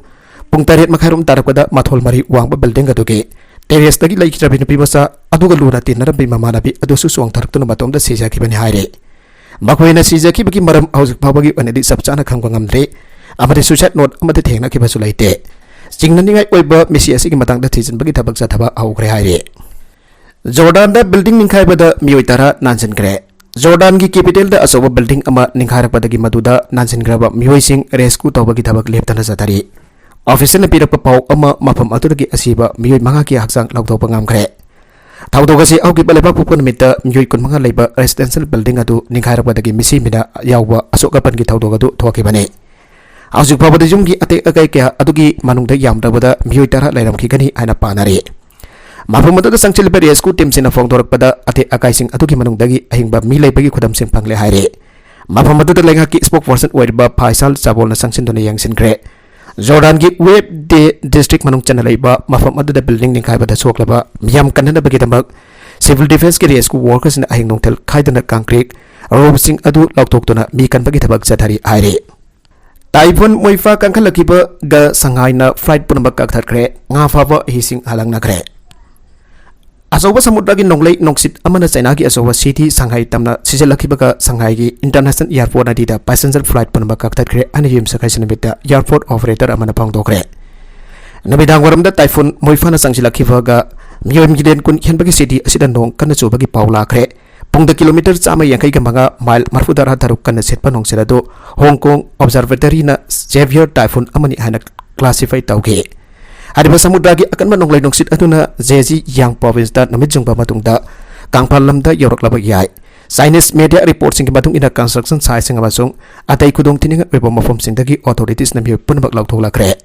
ꯄꯨꯡ ꯇꯔꯦꯠ ꯃꯈꯥꯏꯔꯣꯝ ꯇꯥꯔꯛꯄꯗ ꯃꯊꯣꯜ ꯃꯔꯤ ꯋꯥꯡꯕ ꯕꯤꯜꯗꯤꯡ ꯑꯗꯨꯒꯤ ꯇꯦꯔꯦꯁꯇꯒꯤ ꯂꯩꯈꯤꯗ꯭ꯔꯕꯤ ꯅꯨꯄꯤ ꯃꯆꯥ ꯑꯗꯨꯒ ꯂꯨꯅ ꯇꯤꯟꯅꯔꯝꯕꯤ ꯃꯃꯥꯟꯅꯕꯤ ꯑꯗꯨꯁꯨ ꯆꯣꯡꯊꯔꯛꯇꯨꯅ ꯃꯇꯣꯝꯇ ꯁꯤꯖꯈꯤꯕꯅꯤ ꯍꯥꯏꯔꯤ꯫ ꯃꯈꯣꯏꯅ ꯁꯤꯖꯈꯤꯕꯒꯤ ꯃꯔꯝ ꯍꯧꯖꯤꯛ ꯐꯥꯎꯕꯒꯤ ꯑꯣꯏꯅꯗꯤ ꯆꯞ ꯆꯥꯅ ꯈꯪꯕ ꯉꯝꯗ꯭ꯔꯤ꯫ ꯑꯃꯗꯤ suicide note ꯑꯃꯗꯤ ꯊꯦꯡꯅꯈꯤꯕꯁꯨ ꯂꯩꯇꯦ꯫ ꯆꯤꯡꯅꯅꯤꯡꯉꯥꯏ ꯑꯣꯏꯕ ꯃꯤꯁꯤ ꯑꯁꯤꯒꯤ ꯃꯇꯥꯡꯗ ꯊꯤꯖꯤꯟꯕꯒꯤ ꯊꯕꯛ ꯆꯠꯊꯕ ꯍꯧꯈ꯭ꯔꯦ ꯍꯥꯏꯔꯤ꯫ ꯖꯣꯔꯗꯥꯟꯗ building ꯅꯤꯡꯈꯥꯏꯕꯗ ꯃꯤꯑꯣꯏ ꯇꯔꯥ ꯅꯥꯟꯁꯤꯟꯈ꯭ꯔꯦ꯫ ꯖꯣꯔꯗꯥꯟꯒꯤ capital ꯗ ꯑꯆꯧꯕ building ꯑꯃ ꯅꯤꯡꯈꯥꯏꯔꯛꯄꯗꯒꯤ ꯃꯗꯨꯗ ꯅꯥꯟꯁꯤꯟꯈ꯭ꯔꯕ ꯃꯤꯑꯣꯏꯁꯤꯡ rescue ꯇꯧꯕꯒꯤ ꯊꯕꯛ ꯂꯦꯞꯇꯅ ꯆꯠꯊꯔꯤ꯫ Officer ꯅ ꯄꯤꯔꯛꯄ ꯄꯥꯎ ꯑꯃ, ꯃꯐꯝ ꯑꯗꯨꯗꯒꯤ ꯑꯁꯤꯕ ꯃꯤꯑꯣꯏ ꯃꯉꯥꯒꯤ ꯍꯛꯆꯥꯡ ꯂꯧꯊꯣꯛꯄ ꯉꯝꯈ꯭ꯔꯦ꯫ ꯊꯧꯗꯣꯛ ꯑꯁꯤ ꯍꯧꯈꯤꯕ ꯂꯩꯕꯥꯛꯄꯣꯛꯄ ꯅꯨꯃꯤꯠꯇ ꯃꯤꯑꯣꯏ ꯀꯨꯟꯃꯉꯥ ꯂꯩꯕ residential building ꯑꯗꯨ ꯅꯤꯡꯈꯥꯏꯔꯛꯄꯗꯒꯤ ꯃꯤꯁꯤ ꯃꯤꯅ ꯌꯥꯎꯕ ꯑꯁꯣꯛ ꯑꯄꯟꯒꯤ ꯊꯧꯗꯣꯛ ꯑꯗꯨ ꯊꯣꯛꯈꯤꯕꯅꯤ꯫ ꯍꯧꯖꯤꯛ ꯐꯥꯎꯕꯗ ꯌꯨꯝꯒꯤ ꯑꯇꯦꯛ ꯑꯀꯥꯏ ꯀꯌꯥ ꯑꯗꯨꯒꯤ ꯃꯅꯨꯡꯗ ꯌꯥꯝꯗ꯭ꯔꯕꯗ ꯃꯤꯑꯣꯏ ꯇꯔꯥ ꯂꯩꯔꯝꯈꯤꯒꯅꯤ ꯍꯥꯏꯅ ꯄꯥꯅꯔꯤ꯫ ꯃꯐꯝ ꯑꯗꯨꯗ ꯆꯪꯁꯤꯜꯂꯤꯕ rescue team ꯁꯤꯡꯅ ꯐꯣꯡꯗꯣꯔꯛꯄꯗ, ꯑꯇꯦꯛ ꯑꯀꯥꯏꯁꯤꯡ ꯑꯗꯨꯒꯤ ꯃꯅꯨꯡꯗꯒꯤ ꯑꯍꯤꯡꯕ ꯃꯤ ꯂꯩꯕꯒꯤ ꯈꯨꯗꯝꯁꯤꯡ ꯐꯪꯂꯦ ꯍꯥꯏꯔꯤ꯫ ꯃꯐꯝ ꯑꯗꯨꯗ ꯂꯩꯉꯥꯛꯀꯤ spokesperson ꯑꯣꯏꯔꯤꯕ ꯐꯥꯏꯁꯥꯜ ꯆꯥꯕꯣꯜꯅ ꯆꯪꯁꯤꯟꯗꯨꯅ ꯌꯦꯡꯁꯤꯟꯈ꯭ꯔꯦ꯫ ꯖꯣꯔꯗꯥꯟꯒꯤ ꯋꯦꯕ ꯗꯦ district ꯃꯅꯨꯡ ꯆꯟꯅ ꯂꯩꯕ ꯃꯐꯝ ꯑꯗꯨꯗ building ꯅꯤꯡꯈꯥꯏꯕꯗ ꯁꯣꯛꯂꯕ ꯃꯤꯌꯥꯝ ꯀꯟꯅꯅꯕꯒꯤꯗꯃꯛ civil defence ꯀꯤ rescue workers ꯁꯤꯡꯅ ꯑꯍꯤꯡ ꯅꯨꯡꯊꯤꯜ ꯈꯥꯏꯗꯅ concrete roof ꯁꯤꯡ ꯑꯗꯨ ꯂꯧꯊꯣꯛꯇꯨꯅ ꯃꯤ ꯀꯟꯕꯒꯤ ꯊꯕꯛ ꯆꯠꯊꯔꯤ ꯍꯥꯏꯔꯤ꯫ ꯇꯥꯏꯐꯨꯟ ꯃꯣꯏꯐꯥ ꯀꯟꯈꯠꯂꯛꯈꯤꯕꯒ ꯁꯪꯍꯥꯏꯅ flight ꯄꯨꯝꯅꯃꯛ ꯀꯛꯊꯠꯈ꯭ꯔꯦ꯫ ꯉꯥ ꯐꯥꯕ ꯍꯤꯁꯤꯡ ꯍꯜꯂꯛꯅꯈ꯭ꯔꯦ꯫ ꯑꯆꯧꯕ ꯁꯃꯨꯗ꯭ꯔꯒꯤ ꯅꯣꯡꯂꯩ ꯅꯨꯡꯁꯤꯠ ꯑꯃꯅ ꯆꯩꯅꯥꯒꯤ ꯑꯆꯧꯕ city ꯁꯪꯍꯥꯏ ꯇꯝꯅ ꯁꯤꯖꯤꯜꯂꯛꯈꯤꯕꯒ ꯁꯪꯍꯥꯏꯒꯤ international airport ꯑꯅꯤꯗ passenger flight ꯄꯨꯝꯅꯃꯛ ꯀꯛꯊꯠꯈ꯭ꯔꯦ ꯍꯥꯏꯅ ꯌꯨꯝꯁꯀꯩꯁ ꯅꯨꯃꯤꯠꯇ airport operator ꯑꯃꯅ ꯐꯣꯡꯗꯣꯛꯈ꯭ꯔꯦ꯫ ꯅꯨꯃꯤꯗꯥꯡ ꯋꯥꯏꯔꯝꯗ ꯇꯥꯏꯐꯨꯟ ꯃꯣꯏꯐꯥꯅ ꯆꯪꯁꯤꯜꯂꯛꯈꯤꯕꯒ ꯃꯤꯑꯣꯏ million ꯀꯨꯟ ꯍꯦꯟꯕꯒꯤ city ꯑꯁꯤꯗ ꯅꯣꯡ ꯀꯟꯅ ꯆꯨꯕꯒꯤ ꯄꯥꯎ ꯂꯥꯛꯈ꯭ꯔꯦ꯫ ꯄꯨꯡꯗ kilometre ꯆꯥꯝꯃ ꯌꯥꯡꯈꯩꯒ ꯃꯉꯥ, mile ꯃꯔꯐꯨ ꯇꯔꯥ ꯇꯔꯨꯛ ꯀꯟꯅ ꯁꯤꯠꯄ ꯅꯣꯡꯁꯤꯠ ꯑꯗꯨ Hong Kong Observatory ꯅ severe typhoon ꯑꯃꯅꯤ ꯍꯥꯏꯅ classify ꯇꯧꯈꯤ꯫ ꯍꯥꯏꯔꯤꯕ ꯁꯃꯨꯗ꯭ꯔꯒꯤ ꯑꯀꯟꯕ ꯅꯣꯡꯂꯩ ꯅꯨꯡꯁꯤꯠ ꯑꯗꯨꯅ Zhejiang province ꯇ ꯅꯨꯃꯤꯠ ꯌꯨꯡꯕ ꯃꯇꯨꯡꯗ ꯀꯪꯐꯥꯜ ꯂꯝꯗ ꯌꯧꯔꯛꯂꯕ ꯌꯥꯏ꯫ Chinese media report ꯁꯤꯡꯒꯤ ꯃꯇꯨꯡ ꯏꯟꯅ construction site ꯁꯤꯡ ꯑꯃꯁꯨꯡ ꯑꯇꯩ ꯈꯨꯗꯣꯡꯊꯤꯅꯤꯡꯉꯥꯏ ꯑꯣꯏꯕ ꯃꯐꯝꯁꯤꯡꯗꯒꯤ authorities ꯅ ꯃꯤꯑꯣꯏ ꯄꯨꯝꯅꯃꯛ ꯂꯧꯊꯣꯛꯂꯛꯈ꯭ꯔꯦ꯫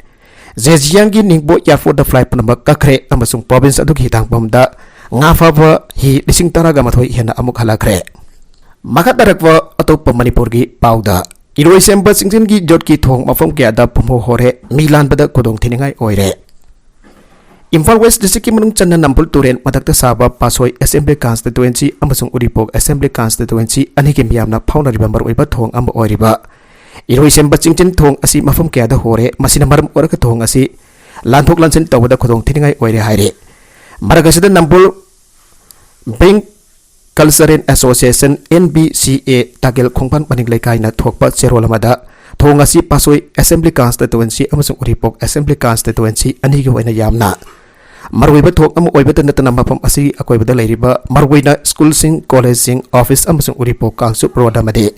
Zhejiang ꯒꯤ Ningbo airport ꯇ flight ꯄꯨꯝꯅꯃꯛ ꯀꯛꯈ꯭ꯔꯦ ꯑꯃꯁꯨꯡ province ꯑꯗꯨꯒꯤ ꯍꯤꯊꯥꯡꯐꯝꯗ ꯉꯥ ꯐꯥꯕ ꯍꯤ ꯂꯤꯁꯤꯡ ꯇꯔꯥꯒ ꯃꯥꯊꯣꯏ ꯍꯦꯟꯅ ꯑꯃꯨꯛ ꯍꯜꯂꯛꯈ꯭ꯔꯦ꯫ ꯃꯈꯥ ꯇꯥꯔꯛꯄ ꯑꯇꯣꯞꯄ ꯃꯅꯤꯄꯨꯔꯒꯤ ꯄꯥꯎꯗ, ꯏꯔꯣꯏꯁꯦꯝꯕ ꯆꯤꯡꯖꯤꯟꯒꯤ ꯌꯣꯠꯀꯤ ꯊꯣꯡ ꯃꯐꯝ ꯀꯌꯥꯗ ꯄꯨꯝꯍꯧ ꯍꯧꯔꯦ, ꯃꯤ ꯂꯥꯟꯕꯗ ꯈꯨꯗꯣꯡꯊꯤꯅꯤꯡꯉꯥꯏ ꯑꯣꯏꯔꯦ꯫ ꯏꯝꯐꯥꯜ West district ꯀꯤ ꯃꯅꯨꯡ ꯆꯟꯅ ꯅꯝꯕꯨꯜ ꯇꯨꯔꯦꯜ ꯃꯊꯛꯇ ꯁꯥꯕ ꯄꯥꯠꯁꯣꯏ assembly constituency ꯑꯃꯁꯨꯡ ꯎꯔꯤꯄꯣꯛ assembly constituency ꯑꯅꯤꯒꯤ ꯃꯤꯌꯥꯝꯅ ꯐꯥꯎꯅꯔꯤꯕ ꯃꯔꯨꯑꯣꯏꯕ ꯊꯣꯡ ꯑꯃ ꯑꯣꯏꯔꯤꯕ ꯏꯔꯣꯏꯁꯦꯝꯕ ꯆꯤꯡꯖꯤꯟ ꯊꯣꯡ ꯑꯁꯤ ꯃꯐꯝ ꯀꯌꯥꯗ ꯍꯣꯔꯦ꯫ ꯃꯁꯤꯅ ꯃꯔꯝ ꯑꯣꯏꯔꯒ ꯊꯣꯡ ꯑꯁꯤ ꯂꯥꯟꯊꯣꯛ ꯂꯥꯟꯁꯤꯟ ꯇꯧꯕꯗ ꯈꯨꯗꯣꯡꯊꯤꯅꯤꯡꯉꯥꯏ ꯑꯣꯏꯔꯦ ꯍꯥꯏꯔꯤ꯫ ꯃꯔꯛ ꯑꯁꯤꯗ ꯅꯝꯕꯨꯜ Bring Cultural Association, N B C A, ꯇꯥꯒꯦꯜ ꯈꯣꯡꯕꯥꯟ ꯃꯅꯤꯡ ꯂꯩꯀꯥꯏꯅ ꯊꯣꯛꯄ ꯆꯦꯔꯣꯜ ꯑꯃꯗ ꯊꯣꯡ ꯑꯁꯤ ꯄꯥꯠꯁꯣꯏ Assembly Constituency ꯑꯃꯁꯨꯡ ꯎꯔꯤꯄꯣꯛ Assembly Constituency ꯑꯅꯤꯒꯤ ꯑꯣꯏꯅ ꯌꯥꯝꯅ ꯃꯔꯨꯑꯣꯏꯕ ꯊꯣꯡ ꯑꯃ ꯑꯣꯏꯕꯇ ꯅꯠꯇꯅ ꯃꯐꯝ ꯑꯁꯤꯒꯤ ꯑꯀꯣꯏꯕꯗ ꯂꯩꯔꯤꯕ ꯃꯔꯨꯑꯣꯏꯅ schoolꯁꯤꯡ, collegeꯁꯤꯡ, office ꯑꯃꯁꯨꯡ ꯎꯔꯤꯄꯣꯛ ꯀꯥꯡꯆꯨꯞ road ꯑꯃꯗꯤ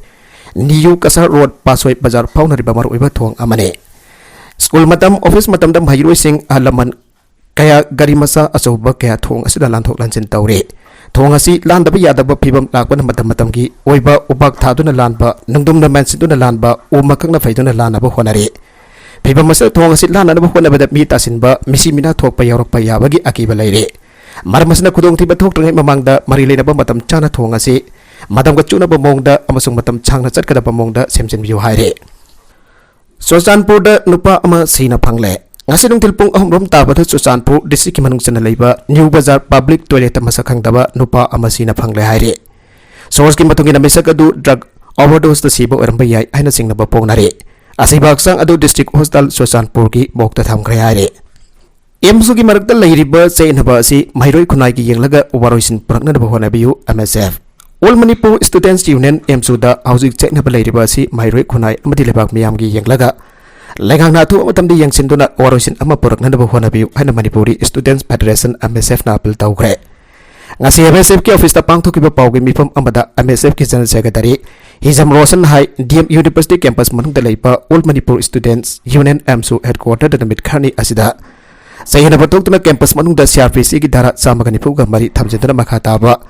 New Kasar road ꯄꯥꯠꯁꯣꯏ ꯕꯖꯥꯔ ꯐꯥꯎꯅꯔꯤꯕ ꯃꯔꯨꯑꯣꯏꯕ ꯊꯣꯡ ꯑꯃꯅꯤ꯫ School ꯃꯇꯝ, office ꯃꯇꯝꯗ ꯃꯍꯩꯔꯣꯏꯁꯤꯡ, ꯑꯍꯜ ꯂꯃꯟ ꯀꯌꯥ ꯒꯥꯔꯤ ꯃꯆꯥ ꯑꯆꯧꯕ ꯀꯌꯥ ꯊꯣꯡ ꯑꯁꯤꯗ ꯂꯥꯟꯊꯣꯛ ꯂꯥꯟꯁꯤꯟ ꯇꯧꯔꯤ꯫ ꯊꯣꯡ ꯑꯁꯤ ꯂꯥꯟꯗꯕ ꯌꯥꯗꯕ ꯐꯤꯕꯝ ꯂꯥꯛꯄꯅ ꯃꯇꯝ ꯃꯇꯝꯒꯤ ꯑꯣꯏꯕ ꯎꯕꯥꯛ ꯊꯥꯗꯨꯅ ꯂꯥꯟꯕ, ꯅꯨꯡꯗꯨꯝꯅ ꯃꯦꯟꯁꯤꯟꯗꯨꯅ ꯂꯥꯟꯕ, ꯎ ꯃꯀꯛꯅ ꯐꯩꯗꯨꯅ ꯂꯥꯟꯅꯕ ꯍꯣꯠꯅꯔꯤ꯫ ꯐꯤꯕꯝ ꯑꯁꯤꯗ ꯊꯣꯡ ꯑꯁꯤ ꯂꯥꯟꯅꯅꯕ ꯍꯣꯠꯅꯕꯗ ꯃꯤ ꯇꯥꯁꯤꯟꯕ, ꯃꯤꯁꯤ ꯃꯤꯅꯥ ꯊꯣꯛꯄ ꯌꯥꯎꯔꯛꯄ ꯌꯥꯕꯒꯤ ꯑꯀꯤꯕ ꯂꯩꯔꯦ꯫ ꯃꯔꯝ ꯑꯁꯤꯅ ꯈꯨꯗꯣꯡꯊꯤꯕ ꯊꯣꯛꯇ꯭ꯔꯤꯉꯩ ꯃꯃꯥꯡꯗ ꯃꯔꯤ ꯂꯩꯅꯕ ꯃꯇꯝ ꯆꯥꯅ ꯊꯣꯡ ꯑꯁꯤ ꯃꯇꯝꯒ ꯆꯨꯅꯕ ꯃꯑꯣꯡꯗ ꯑꯃꯁꯨꯡ ꯃꯇꯝ ꯁꯥꯡꯅ ꯆꯠꯀꯗꯕ ꯃꯑꯣꯡꯗ ꯁꯦꯝꯖꯤꯟꯕꯤꯌꯨ ꯍꯥꯏꯔꯦ꯫ ꯆꯨꯔꯆꯥꯟꯄꯨꯔꯗ ꯅꯨꯄꯥ ꯑꯃ ꯁꯤꯅ ꯐꯪꯂꯦ꯫ ꯉꯁꯤ ꯅꯨꯡꯊꯤꯜ ꯄꯨꯡ ꯑꯍꯨꯝ ꯔꯣꯝ ꯇꯥꯕꯗ ꯆꯨꯔꯆꯥꯟꯄꯨꯔ districtꯀꯤ ꯃꯅꯨꯡ ꯆꯟꯅ ꯂꯩꯕ New Bazar public toiletꯇ ꯃꯁꯛ ꯈꯪꯗꯕ ꯅꯨꯄꯥ ꯑꯃ ꯁꯤꯅ ꯐꯪꯂꯦ ꯍꯥꯏꯔꯤ꯫ Sourceꯀꯤ ꯃꯇꯨꯡ ꯏꯟꯅ ꯃꯤꯁꯛ ꯑꯗꯨ drug overdoseꯇ ꯁꯤꯕ ꯑꯣꯏꯔꯝꯕ ꯌꯥꯏ ꯍꯥꯏꯅ ꯆꯤꯡꯅꯕ ꯐꯣꯡꯅꯔꯤ꯫ ꯑꯁꯤꯕ ꯍꯛꯆꯥꯡ ꯑꯗꯨ district hospital ꯆꯨꯔꯆꯥꯟꯄꯨꯔꯒꯤ morgueꯇ ꯊꯝꯈ꯭ꯔꯦ ꯍꯥꯏꯔꯤ꯫ ꯑꯦꯝꯁꯨꯒꯤ ꯃꯔꯛꯇ ꯂꯩꯔꯤꯕ ꯆꯌꯦꯠꯅꯕ ꯑꯁꯤ ꯃꯍꯩꯔꯣꯏ ꯈꯨꯟꯅꯥꯏꯒꯤ ꯌꯦꯡꯂꯒ ꯋꯥꯔꯣꯏꯁꯤꯟ ꯄꯨꯔꯛꯅꯅꯕ ꯍꯣꯠꯅꯕꯤꯌꯨ, M S F꯫ All Manipur Students Union, ꯑꯦꯝꯁꯨꯗ ꯍꯧꯖꯤꯛ ꯆꯌꯦꯠꯅꯕ ꯂꯩꯔꯤꯕ ꯑꯁꯤ ꯃꯍꯩꯔꯣꯏ ꯈꯨꯟꯅꯥꯏ ꯑꯃꯗꯤ ꯂꯩꯕꯥꯛ ꯃꯤꯌꯥꯝꯒꯤ ꯌꯦꯡꯂꯒ ꯂꯩꯉꯥꯛꯅ ꯑꯊꯨꯕ ꯃꯇꯝꯗ ꯌꯦꯡꯁꯤꯟꯗꯨꯅ ꯋꯥꯔꯣꯏꯁꯤꯟ ꯑꯃ ꯄꯨꯔꯛꯅꯅꯕ ꯍꯣꯠꯅꯕꯤꯌꯨ ꯍꯥꯏꯅ Manipuri Students Federation, M S Fꯅ appeal ꯇꯧꯈ꯭ꯔꯦ꯫ ꯉꯁꯤ M S Fꯀꯤ officeꯇ ꯄꯥꯡꯊꯣꯛꯈꯤꯕ ꯄꯥꯎꯒꯤ ꯃꯤꯐꯝ ꯑꯃꯗ M S Fꯀꯤ general secretary ꯍꯤꯖꯝ ꯔꯣꯁꯟ ꯍꯥꯏ, D M University campus ꯃꯅꯨꯡꯗ ꯂꯩꯕ All Manipur Students Union, ꯑꯦꯝꯁꯨ headquarterꯗ ꯅꯨꯃꯤꯠ ꯈꯔꯅꯤ ꯑꯁꯤꯗ ꯆꯌꯦꯠꯅꯕ ꯊꯣꯛꯇꯨꯅ campus ꯃꯅꯨꯡꯗ C R P Cꯒꯤ ꯙꯥꯔꯥ ꯆꯥꯝꯃꯒ ꯅꯤꯐꯨꯒ ꯃꯔꯤ ꯊꯝꯖꯤꯟꯗꯨꯅ ꯃꯈꯥ ꯇꯥꯕ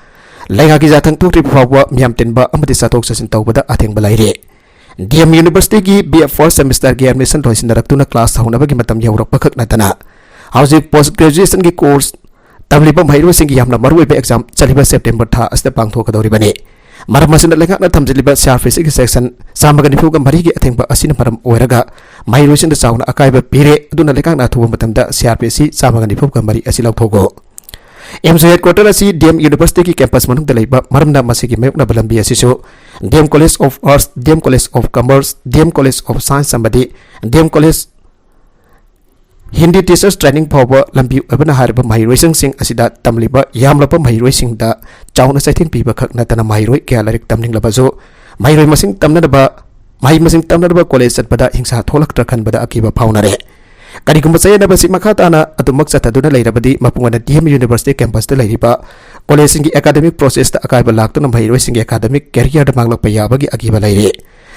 ꯂꯩꯉꯥꯛꯀꯤ ꯌꯥꯊꯪ ꯊꯣꯛꯇ꯭ꯔꯤꯕ ꯐꯥꯎꯕ ꯃꯤꯌꯥꯝ ꯇꯤꯟꯕ ꯑꯃꯗꯤ ꯆꯠꯊꯣꯛ ꯆꯠꯁꯤꯟ ꯇꯧꯕꯗ ꯑꯊꯤꯡꯕ ꯂꯩꯔꯤ꯫ D M Universityꯒꯤ B F first semesterꯒꯤ admission ꯂꯣꯏꯁꯤꯟꯅꯔꯛꯇꯨꯅ class ꯍꯧꯅꯕꯒꯤ ꯃꯇꯝ ꯌꯧꯔꯛꯄ ꯈꯛ ꯅꯠꯇꯅ ꯍꯧꯖꯤꯛ post graduationꯒꯤ course ꯇꯝꯂꯤꯕ ꯃꯍꯩꯔꯣꯏꯁꯤꯡꯒꯤ ꯌꯥꯝꯅ ꯃꯔꯨꯑꯣꯏꯕ exam ꯆꯠꯂꯤꯕ September ꯊꯥ ꯑꯁꯤꯗ ꯄꯥꯡꯊꯣꯛꯀꯗꯧꯔꯤꯕꯅꯤ꯫ ꯃꯔꯝ ꯑꯁꯤꯅ ꯂꯩꯉꯥꯛꯅ ꯊꯝꯖꯤꯜꯂꯤꯕ C R P Cꯒꯤ section ꯆꯥꯝꯃꯒ ꯅꯤꯐꯨꯒ ꯃꯔꯤꯒꯤ ꯑꯊꯤꯡꯕ ꯑꯁꯤꯅ ꯃꯔꯝ ꯑꯣꯏꯔꯒ ꯃꯍꯩꯔꯣꯏꯁꯤꯡꯗ ꯆꯥꯎꯅ ꯑꯀꯥꯏꯕ ꯄꯤꯔꯦ꯫ ꯑꯗꯨꯅ ꯂꯩꯉꯥꯛꯅ ꯑꯊꯨꯕ ꯃꯇꯝꯗ C R P C ꯆꯥꯝꯃꯒ ꯅꯤꯐꯨꯒ ꯃꯔꯤ ꯑꯁꯤ ꯂꯧꯊꯣꯛꯎ꯫ ꯑꯦꯝꯁꯨ headquarter ꯑꯁꯤ D M Universityꯒꯤ campus ꯃꯅꯨꯡꯗ ꯂꯩꯕ ꯃꯔꯝꯅ ꯃꯁꯤꯒꯤ ꯃꯥꯌꯣꯛꯅꯕ ꯂꯝꯕꯤ ꯑꯁꯤꯁꯨ D M College of Arts, D M College of Commerce, D M College of Science ꯑꯃꯗꯤ D M College Hindi Teachers Training ꯐꯥꯎꯕ ꯂꯝꯕꯤ ꯑꯣꯏꯕꯅ ꯍꯥꯏꯔꯤꯕ ꯃꯍꯩꯔꯣꯏꯁꯤꯡ ꯑꯁꯤꯗ ꯇꯝꯂꯤꯕ ꯌꯥꯝꯂꯕ ꯃꯍꯩꯔꯣꯏꯁꯤꯡꯗ ꯆꯥꯎꯅ ꯆꯩꯊꯦꯡ ꯄꯤꯕ ꯈꯛ ꯅꯠꯇꯅ ꯃꯍꯩꯔꯣꯏ ꯀꯌꯥ ꯂꯥꯏꯔꯤꯛ ꯇꯝꯅꯤꯡꯂꯕꯁꯨ ꯃꯍꯩꯔꯣꯏ ꯃꯁꯤꯡ ꯇꯝꯅꯅꯕ ꯃꯍꯩ ꯃꯁꯤꯡ ꯇꯝꯅꯅꯕ ꯀꯣꯂꯦꯖ ꯆꯠꯄꯗ ꯍꯤꯡꯁꯥ ꯊꯣꯛꯂꯛꯇ꯭ꯔꯥ ꯈꯟꯕꯗ ꯑꯀꯤꯕ ꯐꯥꯎꯅꯔꯦ꯫ ꯀꯔꯤꯒꯨꯝꯕ ꯆꯌꯦꯠꯅꯕꯁꯤ ꯃꯈꯥ ꯇꯥꯅ ꯑꯗꯨꯃꯛ ꯆꯠꯊꯗꯨꯅ ꯂꯩꯔꯕꯗꯤ, ꯃꯄꯨꯡ ꯑꯣꯏꯅ ꯗꯤ ꯑꯦꯝ ꯌꯨꯅꯤꯚꯔꯁꯤꯇꯤ ꯀꯦꯝꯄꯁꯇ ꯂꯩꯔꯤꯕ ꯀꯣꯂꯦꯖꯁꯤꯡꯒꯤ ꯑꯦꯀꯥꯗꯃꯤꯛ ꯄ꯭ꯔꯣꯁꯦꯁꯇ ꯑꯀꯥꯏꯕ ꯂꯥꯛꯇꯨꯅ ꯃꯍꯩꯔꯣꯏꯁꯤꯡꯒꯤ ꯑꯦꯀꯥꯗꯃꯤꯛ ꯀꯦꯔꯤꯌꯔꯗ ꯃꯥꯡꯂꯛꯄ ꯌꯥꯕꯒꯤ ꯑꯀꯤꯕ ꯂꯩꯔꯦ꯫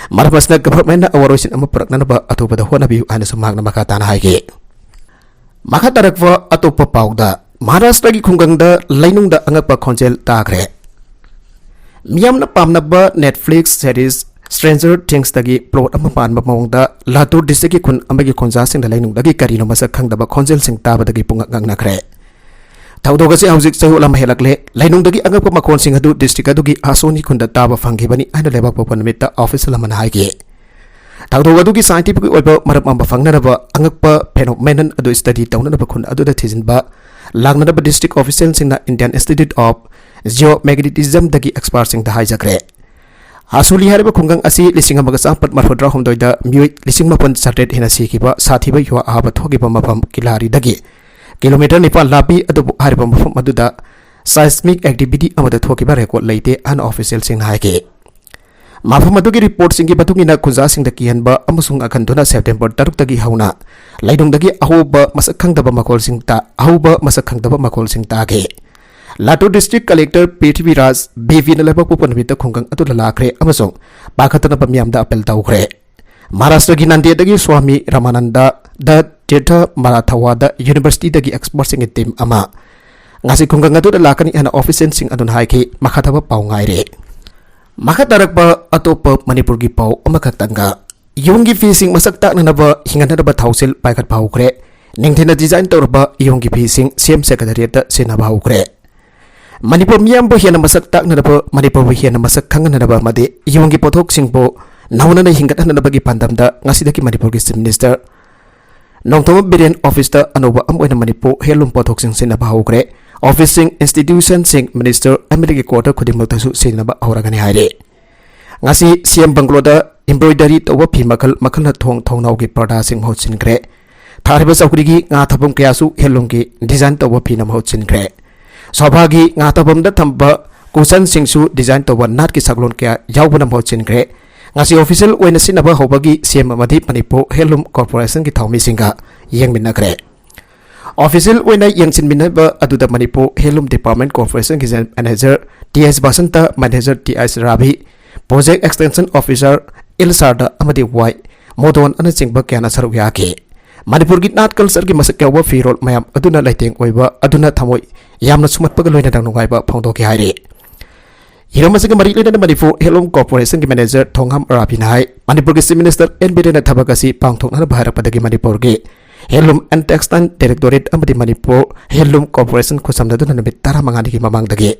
ꯃꯔꯝ ꯑꯁꯤꯅ ꯒꯚꯔꯟꯃꯦꯟꯠꯅ ꯑꯋꯥꯔꯣꯏꯁꯤꯟ ꯑꯃ ꯄꯨꯔꯛꯅꯅꯕ ꯑꯊꯨꯕꯗ ꯍꯣꯠꯅꯕꯤꯌꯨ ꯍꯥꯏꯅꯁꯨ ꯃꯍꯥꯛꯅ ꯃꯈꯥ ꯇꯥꯅ ꯍꯥꯏꯈꯤ꯫ ꯃꯈꯥ ꯇꯥꯔꯛꯄ ꯑꯇꯣꯞꯄ ꯄꯥꯎꯗ, ꯃꯍꯥꯔꯥꯁꯇ꯭ꯔꯒꯤ ꯈꯨꯡꯒꯪꯗ ꯂꯩꯅꯨꯡꯗ ꯑꯉꯛꯄ ꯈꯣꯟꯖꯦꯜ ꯇꯥꯈ꯭ꯔꯦ꯫ ꯃꯤꯌꯥꯝꯅ ꯄꯥꯝꯅꯕ Netflix series Stranger Thingsꯇꯒꯤ plot ꯑꯃ ꯃꯥꯟꯕ ꯃꯑꯣꯡꯗ ꯂꯥꯇꯨꯔ districtꯀꯤ ꯈꯨꯟ ꯑꯃꯒꯤ ꯈꯨꯟꯖꯥꯁꯤꯡꯅ ꯂꯩꯅꯨꯡꯗꯒꯤ ꯀꯔꯤꯅꯣ ꯃꯁꯛ ꯈꯪꯗꯕ ꯈꯣꯟꯖꯦꯜꯁꯤꯡ ꯇꯥꯕꯗꯒꯤ ꯄꯨꯡꯉꯛ ꯉꯛꯅꯈ꯭ꯔꯦ꯫ ꯊꯧꯗꯣꯛ ꯑꯁꯤ ꯍꯧꯖꯤꯛ ꯆꯌꯣꯜ ꯑꯃ ꯍꯦꯜꯂꯛꯂꯦ꯫ ꯂꯩꯅꯨꯡꯗꯒꯤ ꯑꯉꯛꯄ ꯃꯈꯣꯟꯁꯤꯡ ꯑꯗꯨ district ꯑꯗꯨꯒꯤ ꯍꯥꯁꯣꯅꯤ ꯈꯨꯟꯗ ꯇꯥꯕ ꯐꯪꯈꯤꯕꯅꯤ ꯍꯥꯏꯅ ꯂꯩꯕꯥꯛꯄꯣꯛꯄ ꯅꯨꯃꯤꯠꯇ official ꯑꯃꯅ ꯍꯥꯏꯈꯤ꯫ ꯊꯧꯗꯣꯛ ꯑꯗꯨꯒꯤ scientific ꯑꯣꯏꯕ ꯃꯔꯝ ꯑꯃ ꯐꯪꯅꯅꯕ ꯑꯉꯛꯄ phenomenon ꯑꯗꯨ study ꯇꯧꯅꯅꯕ ꯈꯨꯟ ꯑꯗꯨꯗ ꯊꯤꯖꯤꯟꯕ ꯂꯥꯛꯅꯅꯕ district officialꯁꯤꯡꯅ Indian Institute of Geomagnetismꯗꯒꯤ expertꯁꯤꯡꯗ ꯍꯥꯏꯖꯈ꯭ꯔꯦ꯫ ꯍꯥꯁꯨꯂꯤ ꯍꯥꯏꯔꯤꯕ ꯈꯨꯡꯒꯪ ꯑꯁꯤ ꯂꯤꯁꯤꯡ ꯑꯃꯒ ꯆꯥꯃꯥꯄꯟ ꯃꯔꯤꯐꯨꯇꯔꯥ ꯍꯨꯝꯗꯣꯏꯗ ꯃꯤꯑꯣꯏ ꯂꯤꯁꯤꯡ ꯃꯥꯄꯟ ꯆꯥꯇ꯭ꯔꯦꯠ ꯍꯦꯟꯅ ꯁꯤꯈꯤꯕ ꯁꯥꯊꯤꯕ ꯌꯨꯍꯥ ꯑꯍꯥꯕ ꯊꯣꯛꯈꯤꯕ ꯃꯐꯝ ꯀꯤꯂꯥꯔꯤꯗꯒꯤ kilometre ꯅꯤꯄꯥꯟ ꯂꯥꯞꯄꯤ꯫ ꯑꯗꯨꯕꯨ ꯍꯥꯏꯔꯤꯕ ꯃꯐꯝ ꯑꯗꯨꯗ seismic activity ꯑꯃꯗ ꯊꯣꯛꯈꯤꯕ record ꯂꯩꯇꯦ ꯍꯥꯏꯅ officialꯁꯤꯡꯅ ꯍꯥꯏꯈꯤ꯫ ꯃꯐꯝ ꯑꯗꯨꯒꯤ reportꯁꯤꯡꯒꯤ ꯃꯇꯨꯡ ꯏꯟꯅ, ꯈꯨꯟꯖꯥꯁꯤꯡꯗ ꯀꯤꯍꯟꯕ ꯑꯃꯁꯨꯡ ꯉꯛꯍꯟꯗꯨꯅ September ꯇꯔꯨꯛꯇꯒꯤ ꯍꯧꯅ ꯂꯩꯅꯨꯡꯗꯒꯤ ꯑꯍꯧꯕ ꯃꯁꯛ ꯈꯪꯗꯕ ꯃꯈꯣꯜꯁꯤꯡ ꯇꯥ-, ꯑꯍꯧꯕ ꯃꯁꯛ ꯈꯪꯗꯕ ꯃꯈꯣꯜꯁꯤꯡ ꯇꯥꯈꯤ꯫ ꯂꯥꯇꯨꯔ district collector ꯄ꯭ꯔꯤꯊꯤꯕꯤꯔꯥꯖ ꯕꯤꯕꯤꯅ ꯂꯩꯕꯥꯛꯄꯣꯛꯄ ꯅꯨꯃꯤꯠꯇ ꯈꯨꯡꯒꯪ ꯑꯗꯨꯗ ꯂꯥꯛꯈ꯭ꯔꯦ ꯑꯃꯁꯨꯡ ꯄꯥꯈꯠꯇꯅꯕ ꯃꯤꯌꯥꯝꯗ appeal ꯇꯧꯈ꯭ꯔꯦ꯫ ꯃꯍꯥꯔꯥꯁꯇ꯭ꯔꯒꯤ ꯅꯟꯗꯦꯗꯒꯤ ꯁ꯭ꯋꯥꯃꯤ ꯔꯥꯃꯥꯅꯟꯗ ꯗ ꯇꯤꯔꯊ ꯃꯔꯥꯊꯋꯥꯗ universityꯗꯒꯤ expertꯁꯤꯡꯒꯤ team ꯑꯃ ꯉꯁꯤ ꯈꯨꯡꯒꯪ ꯑꯗꯨꯗ ꯂꯥꯛꯀꯅꯤ ꯍꯥꯏꯅ officialꯁꯤꯡ ꯑꯗꯨꯅ ꯍꯥꯏꯈꯤ꯫ ꯃꯈꯥ ꯊꯥꯕ ꯄꯥꯎ ꯉꯥꯏꯔꯦ꯫ ꯃꯈꯥ ꯇꯥꯔꯛꯄ ꯑꯇꯣꯞꯄ ꯃꯅꯤꯄꯨꯔꯒꯤ ꯄꯥꯎ ꯑꯃꯈꯛꯇꯪꯒ, ꯌꯣꯡꯒꯤ ꯐꯤꯁꯤꯡ ꯃꯁꯛ ꯇꯥꯛꯅꯅꯕ ꯍꯤꯡꯍꯟꯅꯅꯕ ꯊꯥꯎꯁꯤꯜ ꯄꯥꯏꯈꯠꯄ ꯍꯧꯈ꯭ꯔꯦ꯫ ꯅꯤꯡꯊꯤꯅ design ꯇꯧꯔꯕ ꯌꯣꯡꯒꯤ ꯐꯤꯁꯤꯡ ꯁꯤ ꯑꯦꯝ secretariatꯇ ꯁꯤꯖꯤꯟꯅꯕ ꯍꯧꯈ꯭ꯔꯦ꯫ ꯃꯅꯤꯄꯨꯔ ꯃꯤꯌꯥꯝꯕꯨ ꯍꯦꯟꯅ ꯃꯁꯛ ꯇꯥꯛꯅꯅꯕ, ꯃꯅꯤꯄꯨꯔꯕꯨ ꯍꯦꯟꯅ ꯃꯁꯛ ꯈꯪꯍꯟꯅꯅꯕ ꯑꯃꯗꯤ ꯌꯣꯡꯒꯤ ꯄꯣꯠꯊꯣꯛꯁꯤꯡꯕꯨ ꯅꯧꯍꯟꯅ ꯍꯤꯡꯒꯠꯍꯟꯅꯅꯕꯒꯤ ꯄꯥꯟꯗꯝꯗ ꯉꯁꯤꯗꯒꯤ ꯃꯅꯤꯄꯨꯔꯒꯤ Chief Minister ꯅꯣꯡꯊꯣꯝꯕꯝ ꯕꯤꯔꯦꯟ officeꯇ ꯑꯅꯧꯕ ꯑꯃ ꯑꯣꯏꯅ ꯃꯅꯤꯄꯨꯔ handloom ꯄꯣꯠꯊꯣꯛꯁꯤꯡ ꯁꯤꯖꯤꯟꯅꯕ ꯍꯧꯈ꯭ꯔꯦ꯫ Officeꯁꯤꯡ, institutionꯁꯤꯡ Minister, MLAꯒꯤ quarter ꯈꯨꯗꯤꯡꯃꯛꯇꯁꯨ ꯁꯤꯖꯤꯟꯅꯕ ꯍꯧꯔꯒꯅꯤ ꯍꯥꯏꯔꯦ꯫ ꯉꯁꯤ ꯁꯤ ꯑꯦꯝ ꯕꯪꯒ꯭ꯂꯣꯗ embroidery ꯇꯧꯕ ꯐꯤ ꯃꯈꯜ ꯃꯈꯜꯅ ꯊꯣꯡ ꯊꯣꯡꯅꯥꯎꯒꯤ ꯄꯔꯗꯥꯁꯤꯡ ꯃꯍꯨꯠ ꯁꯤꯟꯈ꯭ꯔꯦ꯫ ꯊꯥꯔꯤꯕ ꯆꯧꯀ꯭ꯔꯤꯒꯤ ꯉꯥ ꯊꯥꯐꯝ ꯀꯌꯥꯁꯨ handloomꯒꯤ design ꯇꯧꯕ ꯐꯤꯅ ꯃꯍꯨꯠ ꯁꯤꯟꯈ꯭ꯔꯦ꯫ ꯁꯣꯐꯥꯒꯤ ꯉꯥ ꯊꯥꯐꯝꯗ ꯊꯝꯕ cushionꯁꯤꯡꯁꯨ design ꯇꯧꯕ ꯅꯥꯠꯀꯤ ꯁꯛꯂꯣꯟ ꯀꯌꯥ ꯌꯥꯎꯕꯅ ꯃꯍꯨꯠ ꯁꯤꯟꯈ꯭ꯔꯦ꯫ ꯉꯁꯤ official ꯑꯣꯏꯅ ꯁꯤꯖꯤꯟꯅꯕ ꯍꯧꯕꯒꯤ ꯁꯦꯝ ꯑꯃꯗꯤ ꯃꯅꯤꯄꯨꯔ Handloom Corporationꯒꯤ ꯊꯧꯃꯤꯁꯤꯡꯒ ꯌꯦꯡꯃꯤꯟꯅꯈ꯭ꯔꯦ꯫ Official ꯑꯣꯏꯅ ꯌꯦꯡꯁꯤꯟꯃꯤꯟꯅꯕ ꯑꯗꯨꯗ Manipur Handloom Department Corporationꯒꯤ General Manager T S Basanta, Manager T S rabi, Project Extension Officer ꯏꯜꯁꯥꯔꯗ ꯑꯃꯗꯤ ꯋꯥꯏ ꯃꯣꯗꯣꯟ ꯑꯅꯆꯤꯡꯕ ꯀꯌꯥꯅ ꯁꯔꯨꯛ ꯌꯥꯈꯤ꯫ ꯃꯅꯤꯄꯨꯔꯒꯤ ꯅꯥꯠ cultureꯒꯤ ꯃꯁꯛ ꯌꯥꯎꯕ ꯐꯤꯔꯣꯜ ꯃꯌꯥꯝ ꯑꯗꯨꯅ ꯂꯩꯇꯦꯡ ꯑꯣꯏꯕ ꯑꯗꯨꯅ ꯊꯃꯣꯏ ꯌꯥꯝꯅ ꯁꯨꯝꯍꯠꯄꯒ ꯂꯣꯏꯅꯅ ꯅꯨꯡꯉꯥꯏꯕ ꯐꯣꯡꯗꯣꯛꯈꯤ ꯍꯥꯏꯔꯤ꯫ ꯍꯤꯔꯝ ꯑꯁꯤꯒ ꯃꯔꯤ ꯂꯩꯅꯅ ꯃꯅꯤꯄꯨꯔ Handloom Corporationꯒꯤ Manager ꯊꯣꯡꯉꯥꯝ ꯔꯥꯕꯤꯅ ꯍꯥꯏ, ꯃꯅꯤꯄꯨꯔꯒꯤ Chief Minister ꯑꯦꯟ ꯕꯤꯔꯦꯟꯅ ꯊꯕꯛ ꯑꯁꯤ ꯄꯥꯡꯊꯣꯛꯅꯅꯕ ꯍꯥꯏꯔꯛꯄꯗꯒꯤ ꯃꯅꯤꯄꯨꯔꯒꯤ Handloom and Textile Directorate ꯑꯃꯗꯤ ꯃꯅꯤꯄꯨꯔ Handloom Corporation ꯈꯨꯠꯁꯝꯅꯗꯨꯅ ꯅꯨꯃꯤꯠ ꯇꯔꯥꯃꯉꯥꯅꯤꯒꯤ ꯃꯃꯥꯡꯗꯒꯤ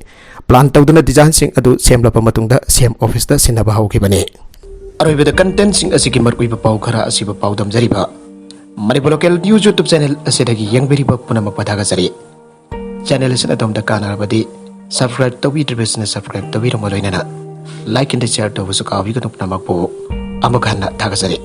plan ꯇꯧꯗꯨꯅ designꯁꯤꯡ ꯑꯗꯨ ꯁꯦꯝꯂꯕ ꯃꯇꯨꯡꯗ ꯁꯦꯝ officeꯇ ꯁꯤꯟꯅꯕ ꯍꯧꯈꯤꯕꯅꯤ꯫ ꯑꯔꯣꯏꯕꯗ contentꯁꯤꯡ ꯑꯁꯤꯒꯤ ꯃꯔꯨꯑꯣꯏꯕ ꯄꯥꯎ ꯈꯔ ꯑꯁꯤꯕꯨ ꯄꯥꯎꯗꯝꯖꯔꯤꯕ Manipur Local News YouTube channel ꯑꯁꯤꯗꯒꯤ ꯌꯦꯡꯕꯤꯔꯤꯕ ꯄꯨꯝꯅꯃꯛꯄꯨ ꯊꯥꯒꯠꯆꯔꯤ꯫ Channel ꯑꯁꯤꯅ ꯑꯗꯣꯝꯗ ꯀꯥꯟꯅꯔꯕꯗꯤ subscribe ꯇꯧꯕꯤꯗ꯭ꯔꯤꯕꯁꯤꯡꯅ subscribe ꯇꯧꯕꯤꯔꯝꯕ ꯂꯣꯏꯅꯅ like and share ꯇꯧꯕꯁꯨ ꯀꯥꯎꯕꯤꯒꯅꯨ꯫ ꯄꯨꯝꯅꯃꯛꯄꯨ ꯑꯃꯨꯛ ꯍꯟꯅ ꯊꯥꯒꯠꯆꯔꯤ꯫